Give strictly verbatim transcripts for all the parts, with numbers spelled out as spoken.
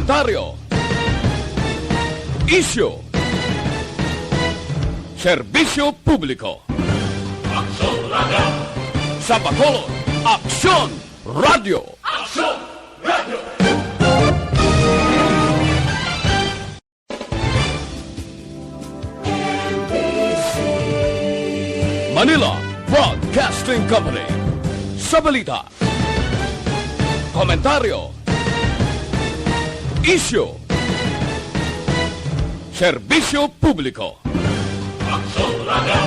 Taryo. Isyu. Serbisyo publiko. Aksyon Radio. Sa Bacolod, Aksyon Radio. Aksyon Radio. Manila Broadcasting Company. Sa balita, komentaryo, isyu, serbisyo publiko. Aksyon Radio.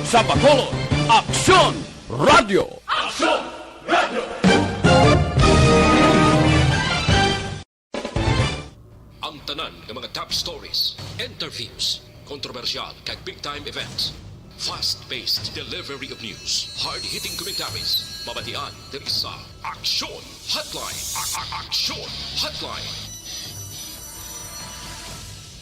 Sa Bacolod, Aksyon Radio. Aksyon Radio. Ang tanan nga mga top stories, interviews, kontrobersyal kag big time events, fast-paced delivery of news, hard-hitting commentaries, mabatian diri sa Aksyon Hotline. A- a- Aksyon Hotline.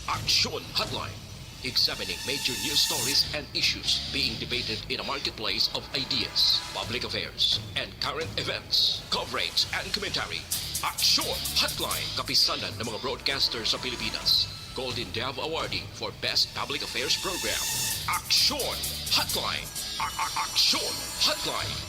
Aksyon Hotline. Examining major news stories and issues being debated in a marketplace of ideas, public affairs, and current events, coverage and commentary. Aksyon Hotline, kapisanan ng mga broadcaster sa Pilipinas. Golden Dove Awardee for Best Public Affairs Program. Aksyon Hotline. A- a- Aksyon Hotline.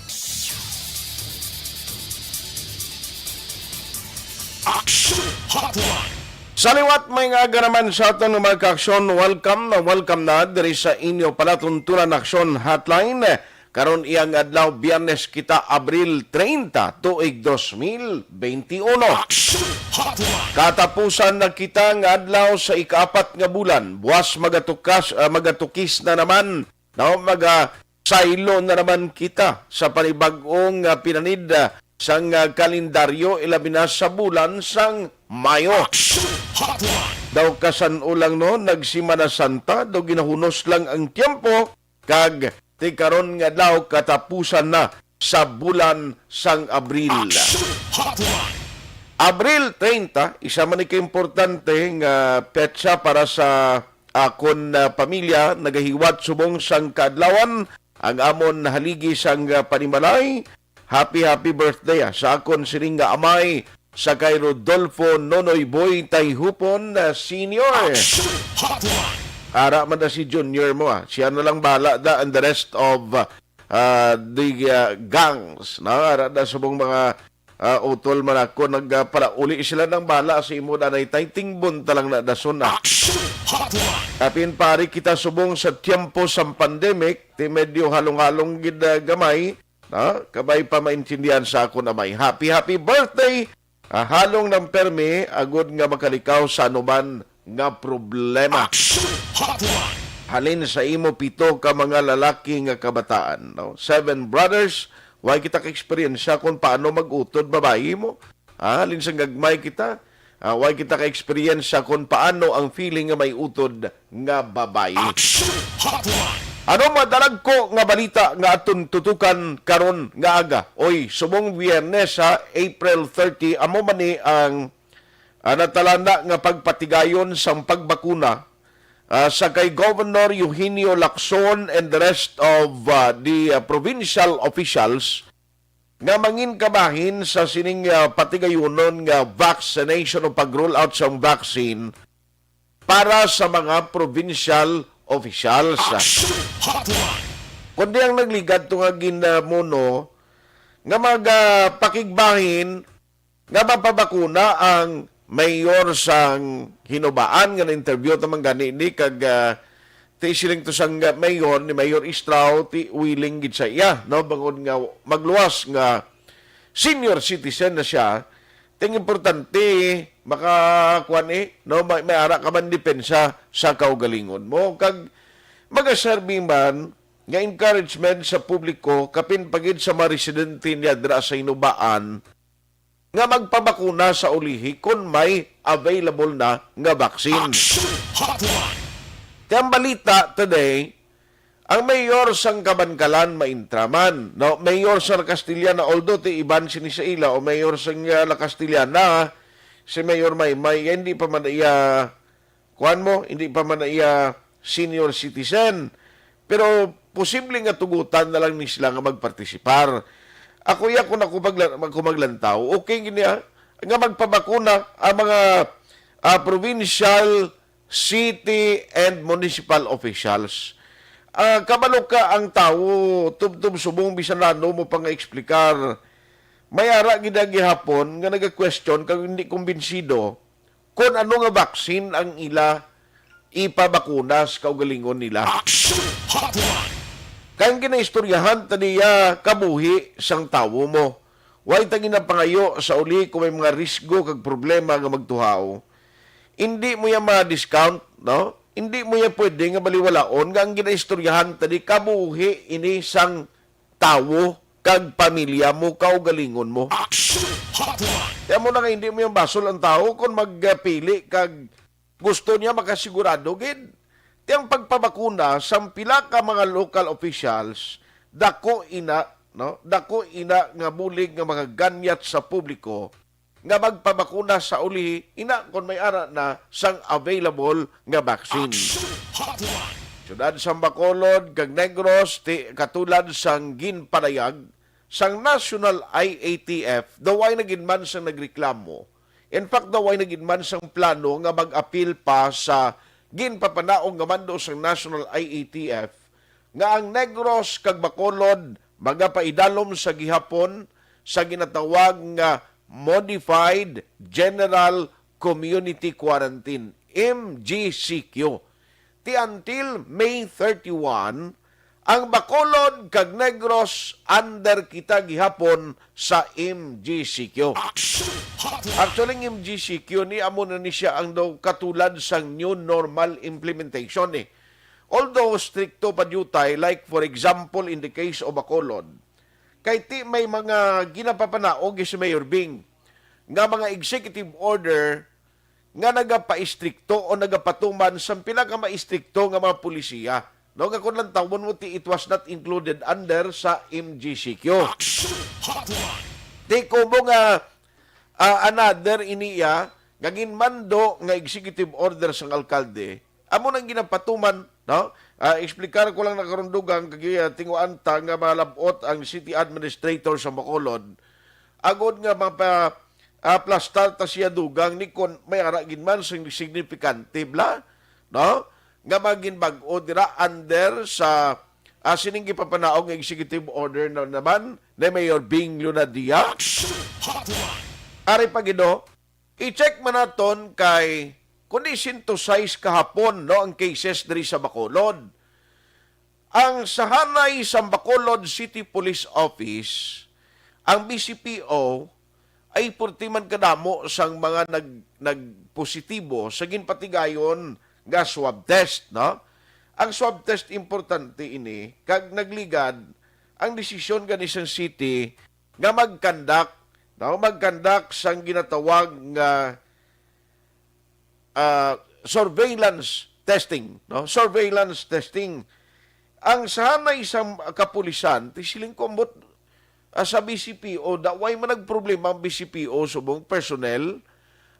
Aksyon Hotline. Sa liwat, may nga aga naman sa aton nga mga kaaksyon, welcome na welcome na diri sa inyo palatuntunan Aksyon Hotline. Karon iyang adlaw, Biyernes kita, Abril treinta, tuig dos mil benti uno. Aksyon Hotline. Katapusan na kita nga adlaw sa ikaapat nga bulan. Buwas magatukas, ah, magatukis na naman, no? Maga saylo na naman kita sa panibag-ong, ah, pinanid, ah, sang, ah, kalendaryo, ilabi na sa bulan sang Mayo. Aksyon Hotline. Daw kasan-o lang, no, nagsimana Santa, daw ginahunos lang ang tiyempo, kag ti karon nga adlaw katapusan na sa bulan sang Abril. Aksyon Hotline. Abril treinta, isa man ni kaimportante nga petsa para sa akon, ah, pamilya, nagahiwat subong sang kaadlawan ang amon haligi sang, ah, panimalay. Happy, happy birthday, ah, sa akon sining nga amay, sa kay Rodolfo Nonoy Boy Tayhupon, ah, Senior. Action Hotline. Ara man na si Junior mo, ah. Siya na lang bala da and the rest of, ah, ah, the, ah, gangs, no? Ara na subong mga, ah, utol man ako, nagpalauli sila ng bala sa imo, danay tay tingbon talang na dason, ah. Action Hotline. Kapin pari kita subong sa tiyempo sang pandemic, ti medyo halong-halong gid, ah, gamay, no? Kabay pa maintindihan sa akon amay. Happy, happy birthday! Ah, halong nang permi, agod nga makalikaw sa anuman nga problema. Action Hotline. Halin sa imo pito ka mga lalaki nga kabataan, no? Seven brothers, way kita ka-eksperyensya kung paano mag-utod babayi mo. Ah, halin sa gagmay kita, ah, way kita ka-eksperyensya kung paano ang feeling nga may utod nga babayi. Action Hotline. Ano madalagko nga balita nga aton tutukan karon nga aga? Oy, subong Biyernes, ha, April thirty, amo man ni ang, ah, natalana nga pagpatigayon sang pagbakuna, ah, sa kay Governor Eugenio Lacson and the rest of, ah, the, ah, provincial officials nga mangin kabahin sa sining, ah, patigayonon nga vaccination o pag-roll out sang vaccine para sa mga provincial officials. Action Hotline. Kundi ang nagligad to nga ginamuno nga magapakigbahin nga mapabakuna ang mayor sang Hinubaan nga na-interview ta man gani ni kag, ah, ti siling to sang, ah, mayor ni Mayor Istrao ti willing gid sa iya, no, bangod nga magluwas nga senior citizen na siya, ting importante makakuan, eh, no, may, may ara ka man depensa sa kaugalingon mo kag magaserbi man nga encouragement sa publiko kapin pa gid sa mga residente niya dira sa Hinubaan nga magpabakuna sa ulihi kon may available na nga vaccine. Action Hotline. Kay ang balita today, ang mayor sang Kabankalan maintra man, no? Mayor sa La Castellana, although ti iban sini sa ila, o mayor sang, uh, La Castellana, si Mayor Maymay, hindi pa man iya kuan mo, hindi pa man na iya senior citizen. Pero posible nga tugutan na lang ni sila nga magpartisipar. Ako iya, kung ako magla-, mag-, kung maglantaw, okay gid niya. nga magpabakuna ang mga, ah, provincial, city, and municipal officials. Ah, kabalo ka ang tawo, tubtob subong bisan ano mo pa nga explicar. May ara gid ang gihapon nga naga-question kag hindi kumbinsido kon ano nga vaccine ang ila ipabakuna sa kaugalingon nila. Action Hotline! Kay ang ginaistoryahan ta niya kabuhi sang tawo mo. Way ta ginapangayo sa uli kung may mga risgo kag problema nga magtuhaw. Hindi mo ya ma-discount, no? Hindi mo ya pwede nga baliwalaon nga ang ginaistoryahan ta ni kabuhi ini sang tawo kag pamilya mo, kaugalingon mo. Action Hotline! Kaya mo na nga hindi mo yang basol ang tawo kung magpili kag gusto niya makasigurado gid. Ti ang pagpabakuna sang pila ka mga local officials, dako ina, no? Dako ina nga bulig nga makaganyat sa publiko nga magpabakuna sa uli ina kon may ara na sang available nga vaccine. Action Hotline! Siyudad sang Bacolod kag Negros, ti katulad sang ginpanayag sang National I A T F, daw way na gid man sang nagreklamo. In fact, daw way na gid man sang plano nga mag-apil pa sa ginpapanaog nga mando sang National I A T F nga ang Negros kag Bacolod magapaidalom sa gihapon sa ginatawag nga Modified General Community Quarantine, M G C Q. Ti until May thirty-one, ang Bacolod kag Negros under kita gihapon sa M G C Q. Action Hotline! Actually, ang M G C Q ni amo na ni siya ang daw katulad sang new normal implementation eh. Although stricto pa diutay, like for example in the case of Bacolod, kay ti may mga ginapapanaog si Mayor Bing nga mga executive order nga nagapaistrikto o nagapatuman sa pila ka maistrikto nga mga polisiya, no? Nga kung lantawon mo, ti, it was not included under sa M G C Q. Action Hotline! Ti kumo nga, ah, another iniya nga ginmando nga executive order sang alkalde, amo nang ginapatuman, no? Ah, explicar ko lang na karon, dugang, kag, ah, tinguan ta nga malab-ot ang city administrator sa Bacolod agod nga mapa-, aplastar ta siya, dugang, ni kon may ara gid man sing signifikante bala, no? Nga maginbag-o dira under sa, ah, sining gipapanaog nga executive order na naman ni Mayor Bing Lunadia. Action Hotline! Ari pa gid, no? I-check man naton kay kundi sento sais kahapon, no, ang cases diri sa Bacolod. Ang sahanay sa Bacolod City Police Office, ang B C P O, ay purti man kadamo sang mga nag-, nagpositibo sa ginpatigayon nga swab test, no? Ang swab test, importante ini, kag nagligad ang desisyon gani sang city nga mag-conduct, no? Mag-conduct sang ginatawag nga, ah, surveillance testing, no? Surveillance testing. Ang sahanay sa kapulisan, ti siling ko, ambot, ah, sa B C P O, da, way man nagproblema ang B C P O subong personnel,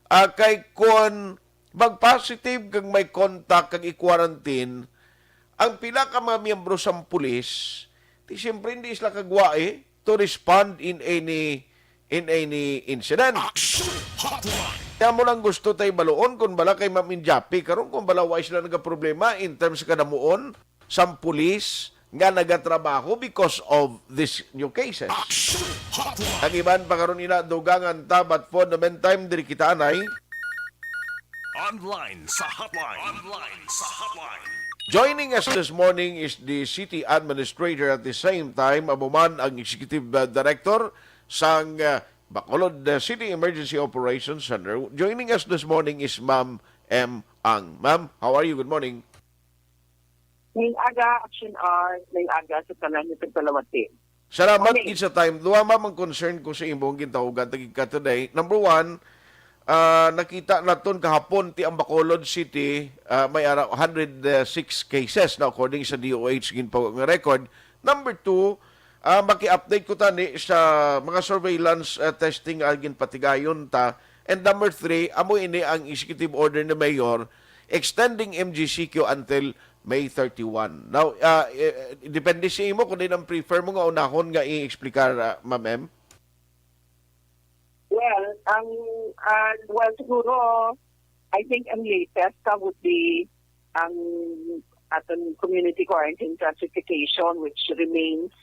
ah, kay kon mag-positive kag may contact kag i-quarantine ang pila ka mga miyembro sang pulis, ti siyempre hindi sila kagwai to respond in any, in any incident. Action Hotline! Kaya mo lang gusto tay baluon kung bala kay Ma'am Injapi karon, kung bala wa sila nagaproblema in terms sa kadamuon sang pulis nga nagatrabaho because of this new cases. Action Hotline! Ang iban pa karon ina, dugangan ta, but for the meantime, diri kita anay. Online sa hotline. Online sa hotline. Joining us this morning is the city administrator, at the same time, amo man ang executive, uh, director sang, uh, Bacolod, uh, City Emergency Operations Center. Joining us this morning is Ma'am M Ang. Ma'am, how are you? Good morning. Maayong aga, Action Hour. Maayong aga sa tanan nga nagpalamati. Salamat gid sa time. Duha, ma'am, ang concern ko sa imong gintahugan tagig ka today. Number one, ah, nakita naton kahapon ti ang Bacolod City, ah, may ara-, hundred six cases na according sa D O H ginpa-, nga record. Number two, ah, maki-update ko tani sa mga surveillance, ah, testing nga ginpatigayon ta. And number three, amo ini ang executive order ni Mayor extending M G C Q until May thirty-one. Now, ah, eh, depende sa imo kung din ang prefer mo nga unahon nga i-explicar, ah, Ma'am M. Well, Ang, ah, well, siguro, I think ang latest ka would be ang aton community quarantine classification, which remains,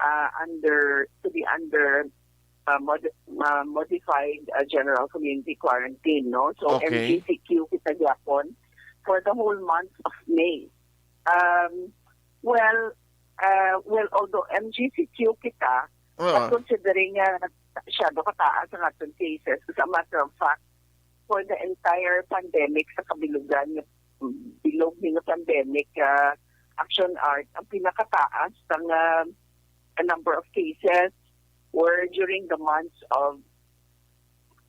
ah, under, to be under, ah, mod-, ah, modified, ah, general community quarantine, no? So, Okay. M G C Q kita gyapon for the whole month of May. Um, well, ah, well, although M G C Q kita, Oo. but considering nga masyado kataas ang aton cases, as a matter of fact, for the entire pandemic sa kabilugan nga bilog ni nga pandemic, ah, Action Art, ang pinakataas sang, ah, number of cases were during the months of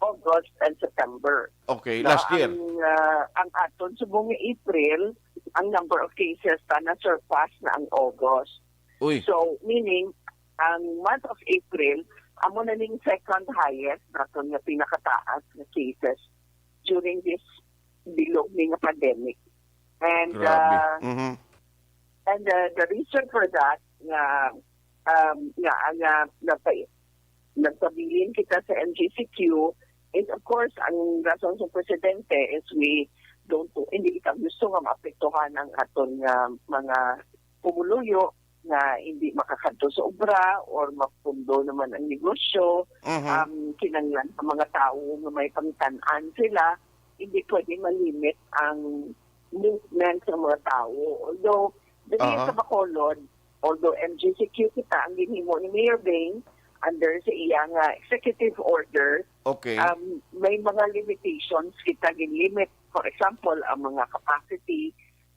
August and September. Okay, Na last year. ang, ah, ang aton subong nga April, ang number of cases pa na-surpass na ang August. Uy. So, meaning, ang month of April, amo na ning second highest naton nga pinakataas nga cases during this bilog ni nga pandemic. And, Grabe. ah, Mhm. and, ah, the reason for that nga, um, nga, nga nagpa-, nagpabilin kita sa M G C Q is, of course, ang rason sa presidente is we don't, hindi kita gusto nga maapektuhan ang aton nga mga pumuluyo nga hindi makakadto sa obra or mapundo naman ang negosyo. Mhm. Um, kinahanglan sa mga tawo nga may pangitan-an sila, hindi pwede malimit ang movement sa mga tawo. Although, diri Aha. sa Bacolod, although M G C Q kita, ang ginhimo ni Mayor Beng under sa iya nga executive order, Okay. um, may mga limitations kita ginlimit. For example, ang mga capacity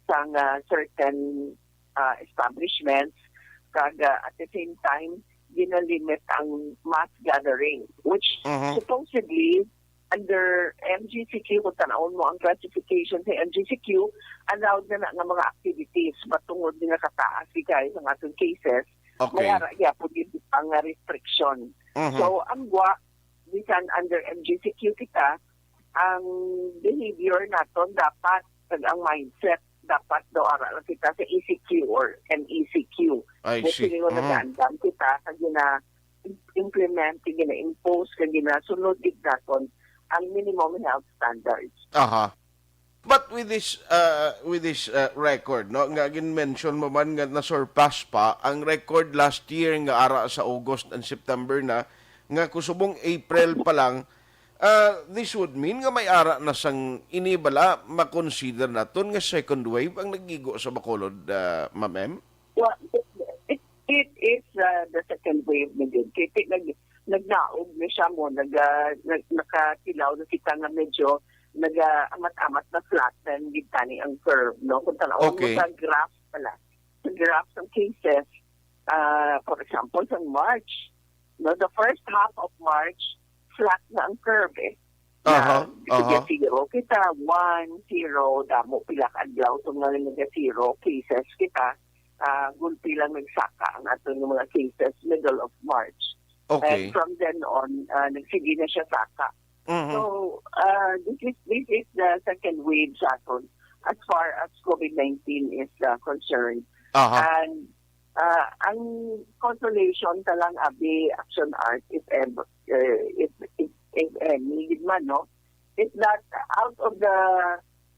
sa nga certain, ah, establishments, kag, ah, at the same time, ginalimit ang mass gathering, which Mhm. supposedly under M G C Q, kung tanawon mo ang classification sa M G C Q, allowed na na nga mga activities, but tungod nga kataas ni guys ang atong cases, Okay. may ara gyapon gyud ang restriction. Mhm. So, ang gwa, bisan under M G C Q kita, ang behavior naton dapat, kag ang mindset dapat daw ara lang kita sa E C Q or M E C Q. I Kung see. sino Mhm. nag-aandam kita sa gina-implement, sa gina-impose, sa ginasunod gid naton ang minimum health standards. Aha. But with this, uh, with this, uh, record, no, nga gin-mention mo man nga na-surpass pa ang record last year nga ara sa August and September na, nga kusubong April pa lang, uh, this would mean nga may ara na sang ini bala ma-consider naton nga second wave ang nagigo sa Bacolod, uh, Ma'am Em? Well, it, it, it is, uh, the second wave na gyud. Kay ti-, nag-, nagnaog na siya mo, nag-, ah, nag-, nakatilaw na kita nga medyo nag-, ah, amat-amat na flatten gid tani ang curve, no? Kung tan-awon mo Okay. sa graph pala, sa graph ng cases, ah, for example, sa March, no, the first half of March, flat na ang curve, eh. Na, Aha, sige, aha. zero kita, one, zero, damo pila ka adlaw, so nga nag-zero cases kita, ah, gulpi lang nagsaka ang aton nga mga cases middle of March. Okay. And from then on, ah, nagsige na siya saka. Mhm. So, ah, this is, this is the second wave sa aton as far as COVID nineteen is, ah, concerned. Aha. And, ah, ang consolation ta lang, abi, Action Art, if ever, eh, if, if, if any, gid man, no? Is that out of the,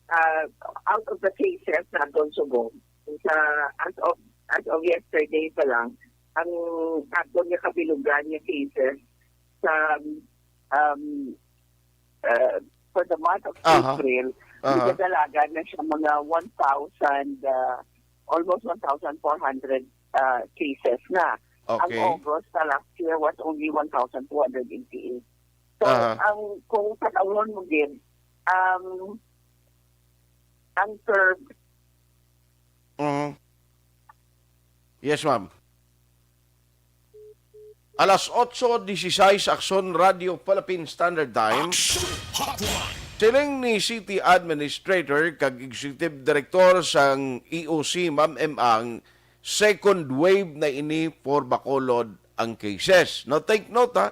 ah, out of the cases naton subong, sa, as of, as of yesterday pa lang, ang aton nga kabilugan nga cases sa, um, uh, for the month of Aha. April, Aha. nagdadalagan na siya mga one thousand, uh, almost one thousand four hundred, uh, cases na. Ang Okay. August sa last year was only one thousand two hundred eighty-eight. So, Aha. ang, kung tanawon mo gid, um, ang curve Mhm. Yes, ma'am. Alas otso disisais, Aksyon Radio Philippine Standard Time. Action Hotline. Siling ni City Administrator kag Executive Director sang E O C, Ma'am Em Ang, second wave na ini for Bacolod ang cases. No, take note, ha.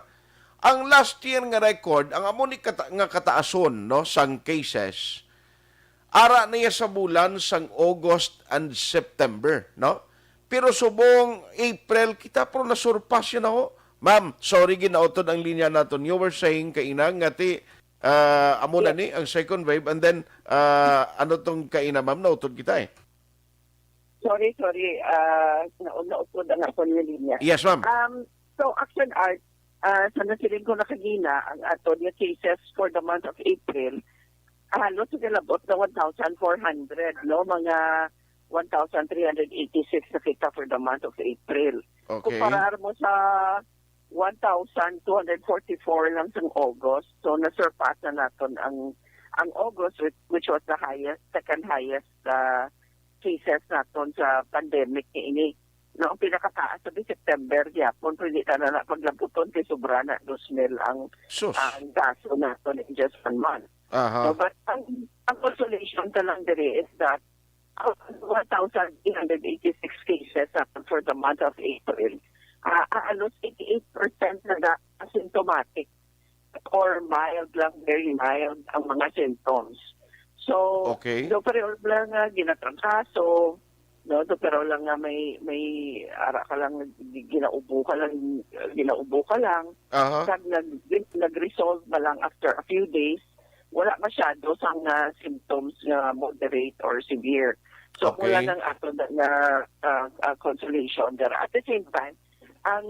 Ang last year nga record, ang amo ni kata-, nga kataason, no, sang cases, ara niya sa bulan sang August and September, no? Pero subong April kita, pero na-surpass yun ako. Ma'am, sorry, ginautod ang linya naton. You were saying kaina nga ti, ah, amo na Yes. ni ang second wave, and then, ah, ano tong kaina, ma'am? Nautod kita eh. Sorry, sorry. Ah, na nautod ang akon nga linya. Yes, ma'am. Um, so, Action Art, ah, sa nasiling ko na kagina, ang aton nga cases for the month of April, halos nilabot na one thousand four hundred, no? Mga one thousand three hundred eighty-six na kita for the month of April. Okay. Kumparar mo sa one thousand two hundred forty-four lang sang August. So, na-surpass na naton ang, ang August, which, which was the highest, second highest, ah, cases naton sa pandemic niini. No, ang pinakataas sa September gyapon, pero di ta na na paglabuton kay sobra na dos mil ang, Sus. ang kaso naton in just one month. Aha. So, but ang, ang consolation ta lang diri is that out of one thousand three hundred eighty-six cases naton for the month of April, ah, halos eighty-eight percent na asymptomatic or mild lang, very mild ang mga symptoms. So, Okay. so pareho lang nga ginatrangkaso, no? So, pero lang nga may, may ara ka lang, gi-, ginaubo ka lang, ginaubo ka lang, Aha. kag nag-, nag-resolve na lang after a few days, wala masyado sang, ah, symptoms nga moderate or severe. So, Okay. wala nang ato na, na, ah, ah, consolation. Pero at the same time, ang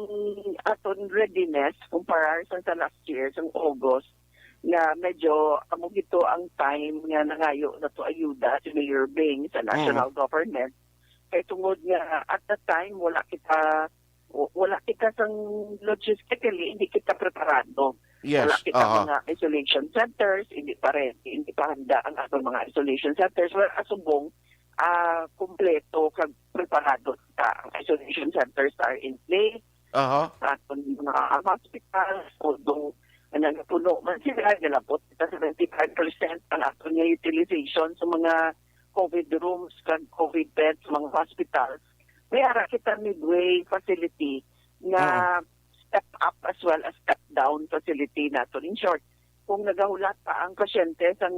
aton readiness kumparar sa, sa last year, sa August, nga medyo amo gito ang time nga nangayo na to ayuda si Mayor Bing sa national Mm. government. Kay tungod nga at that time, wala kita, w-, wala kita sang logistically, hindi kita preparado. Yes, Wala kita aha. mga isolation centers, hindi pa ready, hindi pa handa ang aton mga isolation centers. Well, asubong, ah, kompleto kag preparado kita. Ang isolation centers are in place, Aha. sa aton mga hospitals, although nagapuno man sila, nilabot kita seventy-five percent ang aton nga utilization sa mga COVID rooms kag COVID beds sa mga hospitals. May ara kita midway facility nga Oo. step up as well as step down facility naton. In short, kung nagahulat pa ang pasyente sa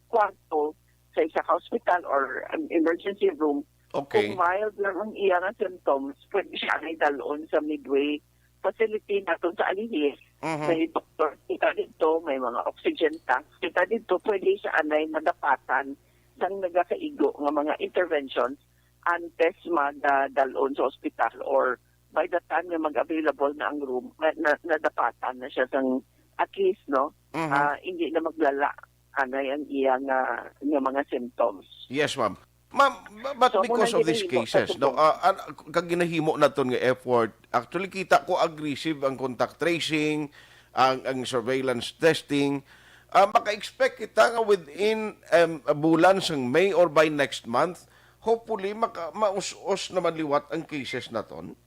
kwarto sa isa ka hospital or an emergency room, Okay. kung mild lang ang iya nga symptoms, pwede siya anay dalon sa midway facility naton sa Alihis. Mhm. May doktor kita dito, may mga oxygen tanks kita dito, pwede siya anay madapatan sang nagakaigo nga mga interventions antes madalon sa ospital or by the time nga mag-available na ang room, na, na, nadapatan na siya sang at least, no? Mhm. Ah, hindi na maglala anay ang iya nga, nga mga symptoms. Yes, ma'am. Ma'am, bu-, but So, amo because nang of these ginahimo sa cases, no, subong. ah, an-, kag ginahimo naton nga effort, actually, kita ko aggressive ang contact tracing, ang, ang surveillance testing. Ah, maka-expect kita nga within, um, a bulan sang May or by next month, hopefully, maka-, maus-os naman liwat ang cases naton.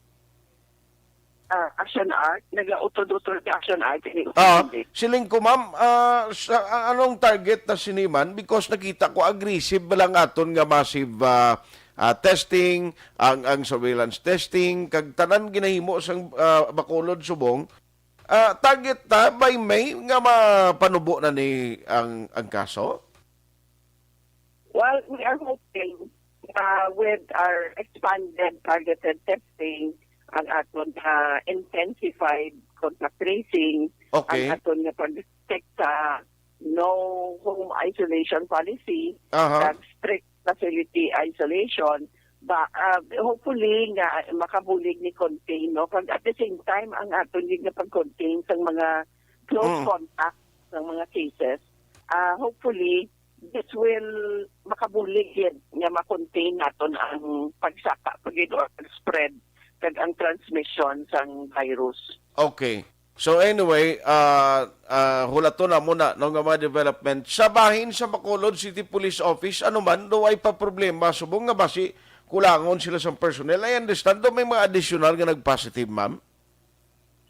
Ah, Action Art, nagautod-utod ka Action Art, ini Ah, hindi. siling ko, ma'am, ah, sa, a-, anong target na sini man? Because nakita ko aggressive ba lang aton nga massive, ah, ah, testing, ang, ang surveillance testing, kag tanan ginahimo sang, ah, Bacolod, Subong. Ah, target ta by May nga mapanubo na ni ang, ang kaso? Well, we are hoping, uh, with our expanded targeted testing, ang aton, uh, intensified contact tracing, Okay. ang aton nga pag-stick sa no home isolation policy, Aha. kag strict facility isolation, ba, uh, hopefully nga makabulig ni contain, no? Kag at the same time, ang aton gid nga pag-contain sa mga close Mm. contact ng mga cases, ah, hopefully, this will makabulig gid nga ma-contain naton ang pagsaka pa gid or pag-spread kag ang transmission sang virus. Okay. So anyway, ah, ah, hulaton na muna, no, nga mga development. Sa bahin sa Bacolod City Police Office, ano man, do ay pa problema, subong nga basi kulangon sila sa personnel. I understand, do may mga additional nga nag-positive, ma'am?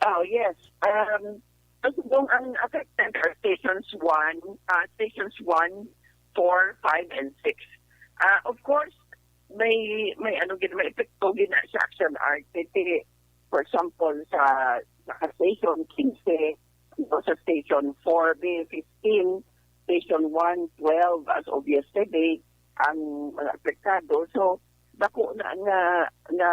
Oh, yes. Um, so, kung ang affected are stations one, ah, stations one, four, five, and six. Ah, of course, may, may ano gid, may epekto gid na sa Action Art. Kasi, for example, sa, sa station quince, o sa station four B, fifteen, station one, twelve, as of yesterday, ang mga apektado. So, dako na nga, nga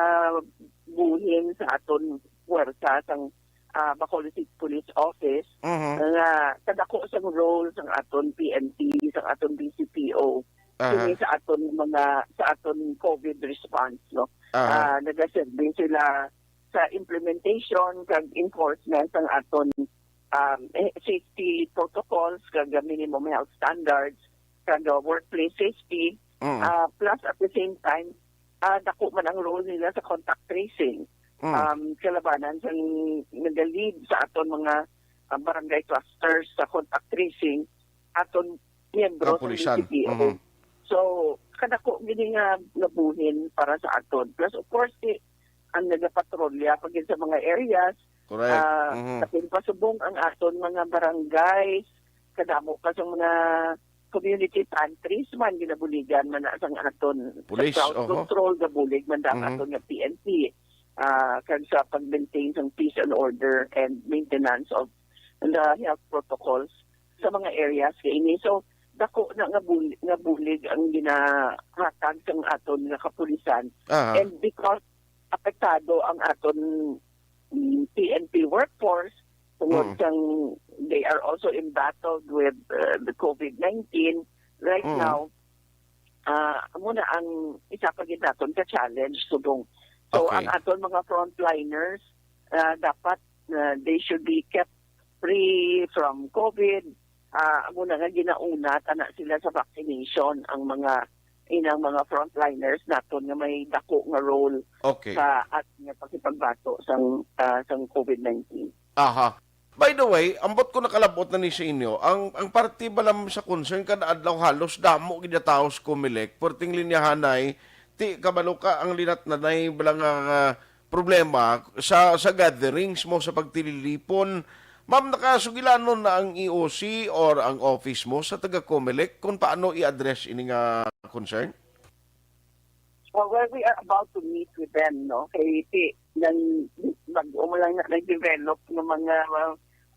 buhin sa aton puwersa sang ah, Bacolod City Police Office, Mhm. nga kadako sang role sang aton P N P, sang aton B C P O, Aha. kini sa aton mga, sa aton COVID response, no? Aha. Ah, nagaserbi sila sa implementation kag enforcement sang aton, um, eh, safety protocols kag minimum health standards kag, uh, workplace safety. Mm. Ah, plus, at the same time, ah, dako man ang role nila sa contact tracing. Mm. Um, kalabanan sang naga-lead sa aton mga, ah, barangay clusters sa contact tracing, aton miyembro sa Kapulisan. B C P O. Mhm. So, kadako gini nga nabuhin para sa aton. Plus, of course, si, ang nagapatrolya pa gid sa mga areas, Correct. ah, Mhm. kapin pasubong ang aton mga barangays, kadamo pa sa mga community pantries man, ginabuligan man na sang aton Police, crowd oho. control, gabulig man ang Mhm. aton nga P N P, ah, kag sa pag-maintain sang peace and order and maintenance of the health protocols sa mga areas nga ini. So, dako na nga bul- nga bulig ang ginahatag sang aton nga kapulisan. Aha. And because apektado ang aton, mm, P N P workforce tungod Mm. sang they are also embattled with, uh, the COVID nineteen right Mm. now, ah, amo na ang isa pa gid naton ka challenge subong. So, Okay. ang aton mga frontliners, ah, dapat, ah, they should be kept free from COVID. Ah, amo na nga ginauna tana sila sa vaccination ang mga inang mga frontliners naton nga may dako nga role Okay. sa aton nga pakipagbato sang, ah, sang COVID nineteen. Aha. By the way, ambot ko nakalabot na ni sa inyo, ang ang parte ba lang sa concern kada adlaw halos damo gid tawo sa Comelec, perting linyahanay, ti kabalo ka ang linatnanay bala nga, ah, problema sa sa gatherings mo sa pagtililipon. Ma'am, nakasugilanon na ang E O C or ang office mo sa taga Comelec kung paano i-address ini nga concern? Uh, well, we are about to meet with them, no? Kay ti, nang bag-o mo lang na nag-develop ng mga,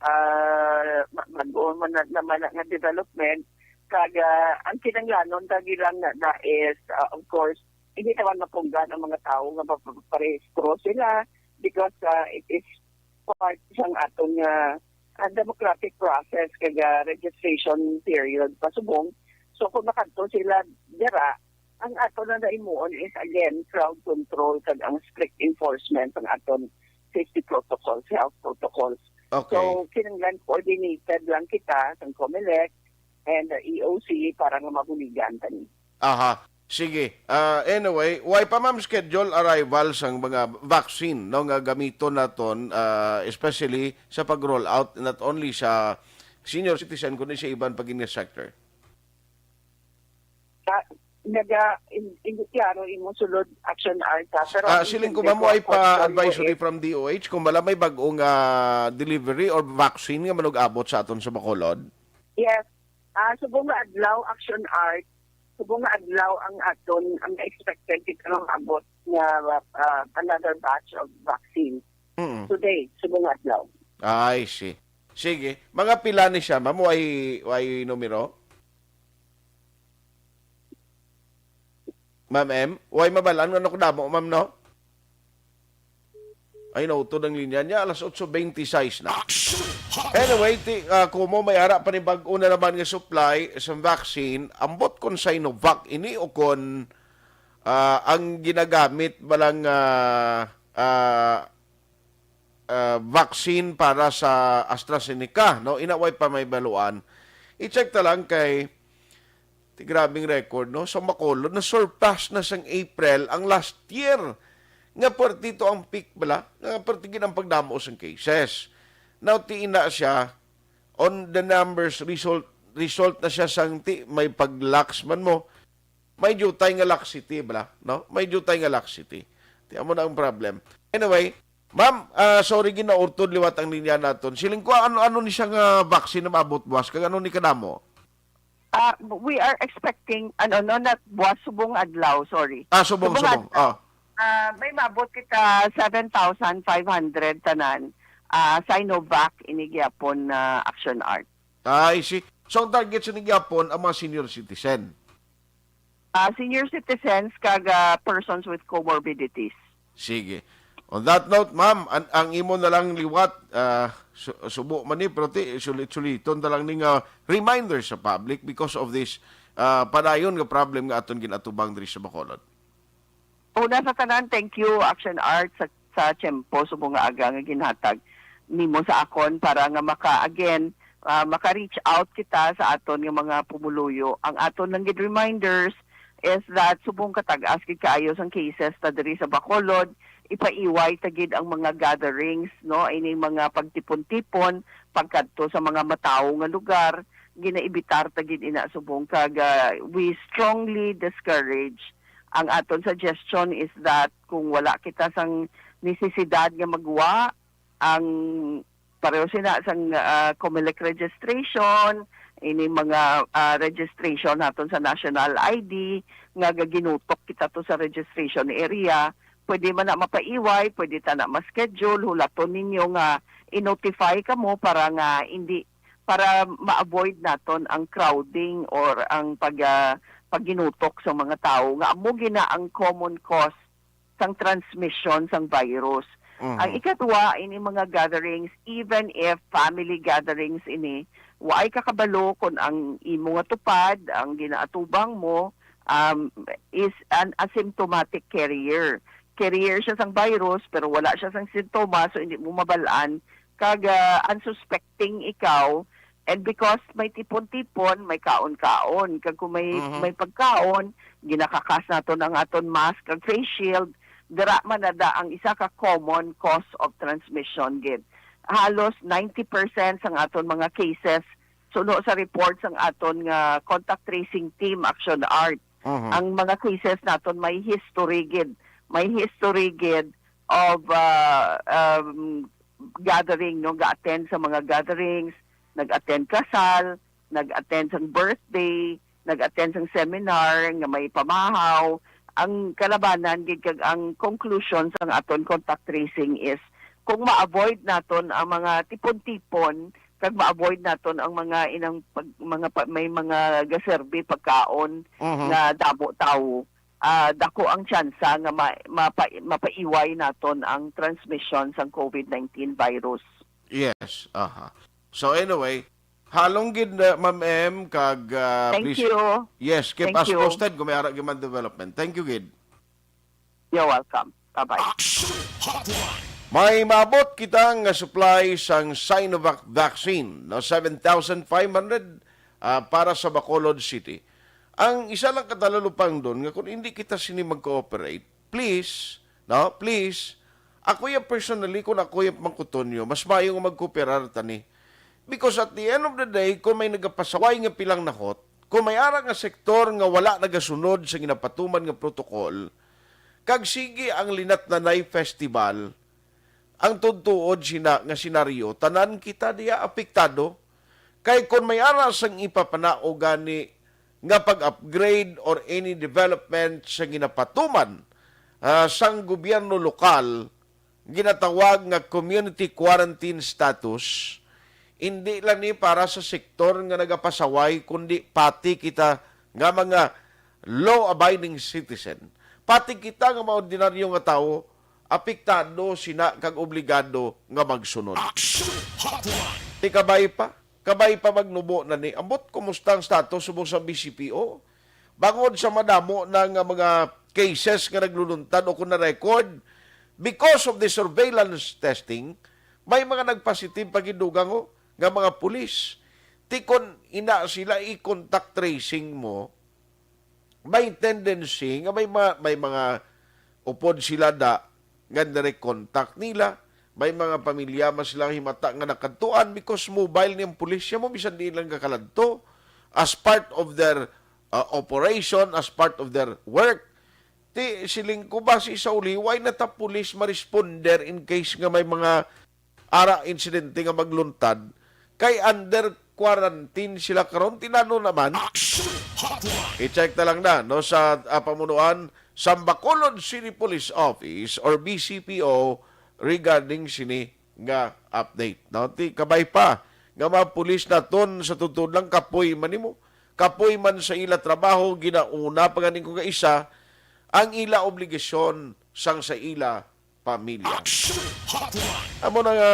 ah, ma- bag-o mo na, naman na nga development. Kag, ah, ang kinahanglanon lagi lang na, na is, ah, of course, hindi naman mapunggan ang mga tao nga mapaparehistro sila because, ah, it is part sang aton nga, ah, democratic process kag, ah, registration period pasubong. So kung makadto sila dira, ang ato na naimuon is again crowd control kag ang strict enforcement sang aton safety protocols, health protocols. Okay. So kinahanglan coordinated lang kita sang Comelec and the E O C para nga mabuligan tani. Aha. Sige. Ah, anyway, why pa, ma'am, schedule arrival sang mga vaccine, no, nga gamiton naton, ah, especially sa pag-roll out, not only sa senior citizen kundi sa iban pa gid nga sector? Sa naga in, in, klaro imo sulod, Action Art, ha? Pero Ah, ang siling ko, intindi ma'am, ko, ay pa portfolio advisory is- from D O H kung wala may bag-o nga delivery or vaccine nga manug-abot sa aton sa Bacolod? Yes. Ah, subong nga adlaw, Action Art, subong nga adlaw ang aton, ang expected kita nga maabot nga, ah, another batch of vaccine. Mm. Today, subong nga adlaw. I see. Sige. Mga pila ni siya, ma'am? Way, way numero? Ma'am M? Way mabalaan nga nakadamo, ma'am, no? Ay, nautod ang linya niya. Alas otso bente sais na. Anyway, ti, ah, kumo may ara pa ni bag-o na naman nga supply sa vaccine. Ambot kon Sinovac ini o kon, ah, ang ginagamit ba lang, ah, ah, ah, vaccine para sa AstraZeneca, no? Inaway pa may baluan. I-check ta lang kay, ti grabing record, no? Sa Bacolod, na-surpass na sang April ang last year. Nga perti to ang peak bala, nga perti gid ang pagdamo sang cases. Now, ti ina siya, on the numbers, result, result na siya sang ti, may pag-lax man mo, may jutay nga laxity, bala, no? May jutay nga laxity. Ti amo na ang problem. Anyway, ma'am, ah, sorry, ginaurtod liwat ang linya naton. Siling ko, ano, ano ni siya nga vaccine na maabot buwas? Kag ano ni kadamo? Ah, we are expecting, ano, no, not buwas, subong adlaw, sorry. Ah, subong, Subong subong. adlaw. Ah. Ah, may maabot kita seven thousand five hundred tanan. Ah, Sinovac, ini gyapon na Action Art. I see. So, ang target sa ni gyapon, ang mga senior citizen. Ah, senior citizens kag, ah, persons with comorbidities. Sige. On that note, ma'am, an, ang imo na lang liwat, ah, su-, subo man ni, pero ti, sulit-suliton na lang ni nga reminder sa public because of this, ah, padayon nga problem nga aton ginatubang diri sa Bacolod. Una sa tanan, thank you, Action Art, sa, sa tiyempo subong nga aga nga ginhatag nimo sa akon para nga maka, again, ah, maka-reach out kita sa aton nga mga pumuluyo. Ang aton lang gid reminders is that subong katag-as gid kaayo sang cases ta diri sa Bacolod, ipaiway ta gid ang mga gatherings, no? Ining mga pagtipon-tipon pagkadto sa mga matawo nga lugar, ginaibitar ta gid ina subong kag, ah, we strongly discourage. Ang aton suggestion is that kung wala kita sang nesesidad nga magwa, ang pareho sina sang, ah, Comelec registration, ini mga, ah, registration naton sa national I D nga gaginutok kita to sa registration area, pwede man na mapaiway, pwede ta na ma-schedule, hulaton ninyo nga i-notify kamo para nga hindi, para ma-avoid naton ang crowding or ang pag, ah, pagginutok sa mga tawo nga amo gina ang common cause sang transmission sang virus. Mhm. Ang ikadua, ini mga gatherings, even if family gatherings ini, waay ka kabalo kung ang imo nga tupad, ang ginaatubang mo, um, is an asymptomatic carrier. Carrier siya sang virus, pero wala siya sang sintomas, so hindi mo mabalaan. Kag, ah, unsuspecting ikaw, and because may tipon-tipon, may kaon-kaon. Kag kung may, Mhm. may pagkaon, ginakakas naton ang aton mask kag face shield, dira man na da ang isa ka common cause of transmission gid. Halos ninety percent sang aton mga cases, suno sa report sang aton nga contact tracing team, Action Art, Mhm. ang mga cases naton may history gid, may history gid of, ah, um, gathering, no, ga-attend sa mga gatherings, nag-attend kasal, nag-attend sang birthday, nag-attend sang seminar nga may pamahaw. Ang kalabanan gid kag ang conclusion sang aton contact tracing is kung ma-avoid naton ang mga tipon-tipon kag ma-avoid naton ang mga inang pag, mga pa, may mga gaserbi pagkaon Mhm. nga damo tawo, ah, dako ang tsansa nga ma, mapa, mapaiway naton ang transmission sang COVID nineteen virus. Yes, aha. So anyway, halong gid na, Ma'am M, kag, ah, Thank please, you. Yes, keep Thank us you. Posted kung may ara gyud man development. Thank you gid. You're welcome. Bye-bye. Action Hotline. May maabot kita nga supply sang Sinovac vaccine, no, seven thousand five hundred, ah, para sa Bacolod City. Ang isa lang katalulupang doon nga kung hindi kita sini mag-cooperate, please, no, please, ako ya personally, kung ako ya mangkuton nyo, mas maayo nga magkooperar tani. Because at the end of the day, kung may nagapasaway nga pilang nahot, kung may ara nga sektor nga wala nagasunod sa ginapatuman nga protocol, kag sige ang Linatnanay Festival, ang tuod-tuod sina nga senaryo, tanan kita diya apektado. Kay kon may ara sang ipapanao gani nga pag-upgrade or any development sa ginapatuman, ah, sang gobyerno lokal, ginatawag nga community quarantine status, hindi lang ni para sa sektor nga nagapasaway, kundi pati kita nga mga law-abiding citizen, pati kita nga mga ordinaryo nga tawo, apektado sina kag obligado nga magsunod. Action Hotline. Ti kabay pa, kabay pa magnubo na ni. Ambot kumusta ang status subong sa B C P O? Bangod sa madamo na nga mga cases nga nagluluntad o kung na-record, because of the surveillance testing, may mga nagpositive pa gid dugang, oh, nga mga pulis. Ti kon ina sila i-contact tracing mo, may tendency nga may mga, may mga upod sila da nga direct contact nila. May mga pamilya man sila himata nga nakadtuan because mobile niyang pulis siya mo, bisan di lang kakaladto as part of their, uh, operation, as part of their work. Ti siling ko, basi sa uli, why na ta pulis ma-responder in case nga may mga ara insidente nga magluntad, kay under quarantine sila karon, tinano naman. Action Hotline. I-check na lang na, no, sa, ah, pamunuan sa Bacolod City Police Office or B C P O regarding sini nga update, no? Ti kabay pa nga mga pulis naton sa tuod-tuod lang kapoy man nimo. Kapoy man sa ila trabaho, ginauna pa ganing ko nga isa ang ila obligasyon sang sa ila pamilya. Action Hotline. Amo na nga,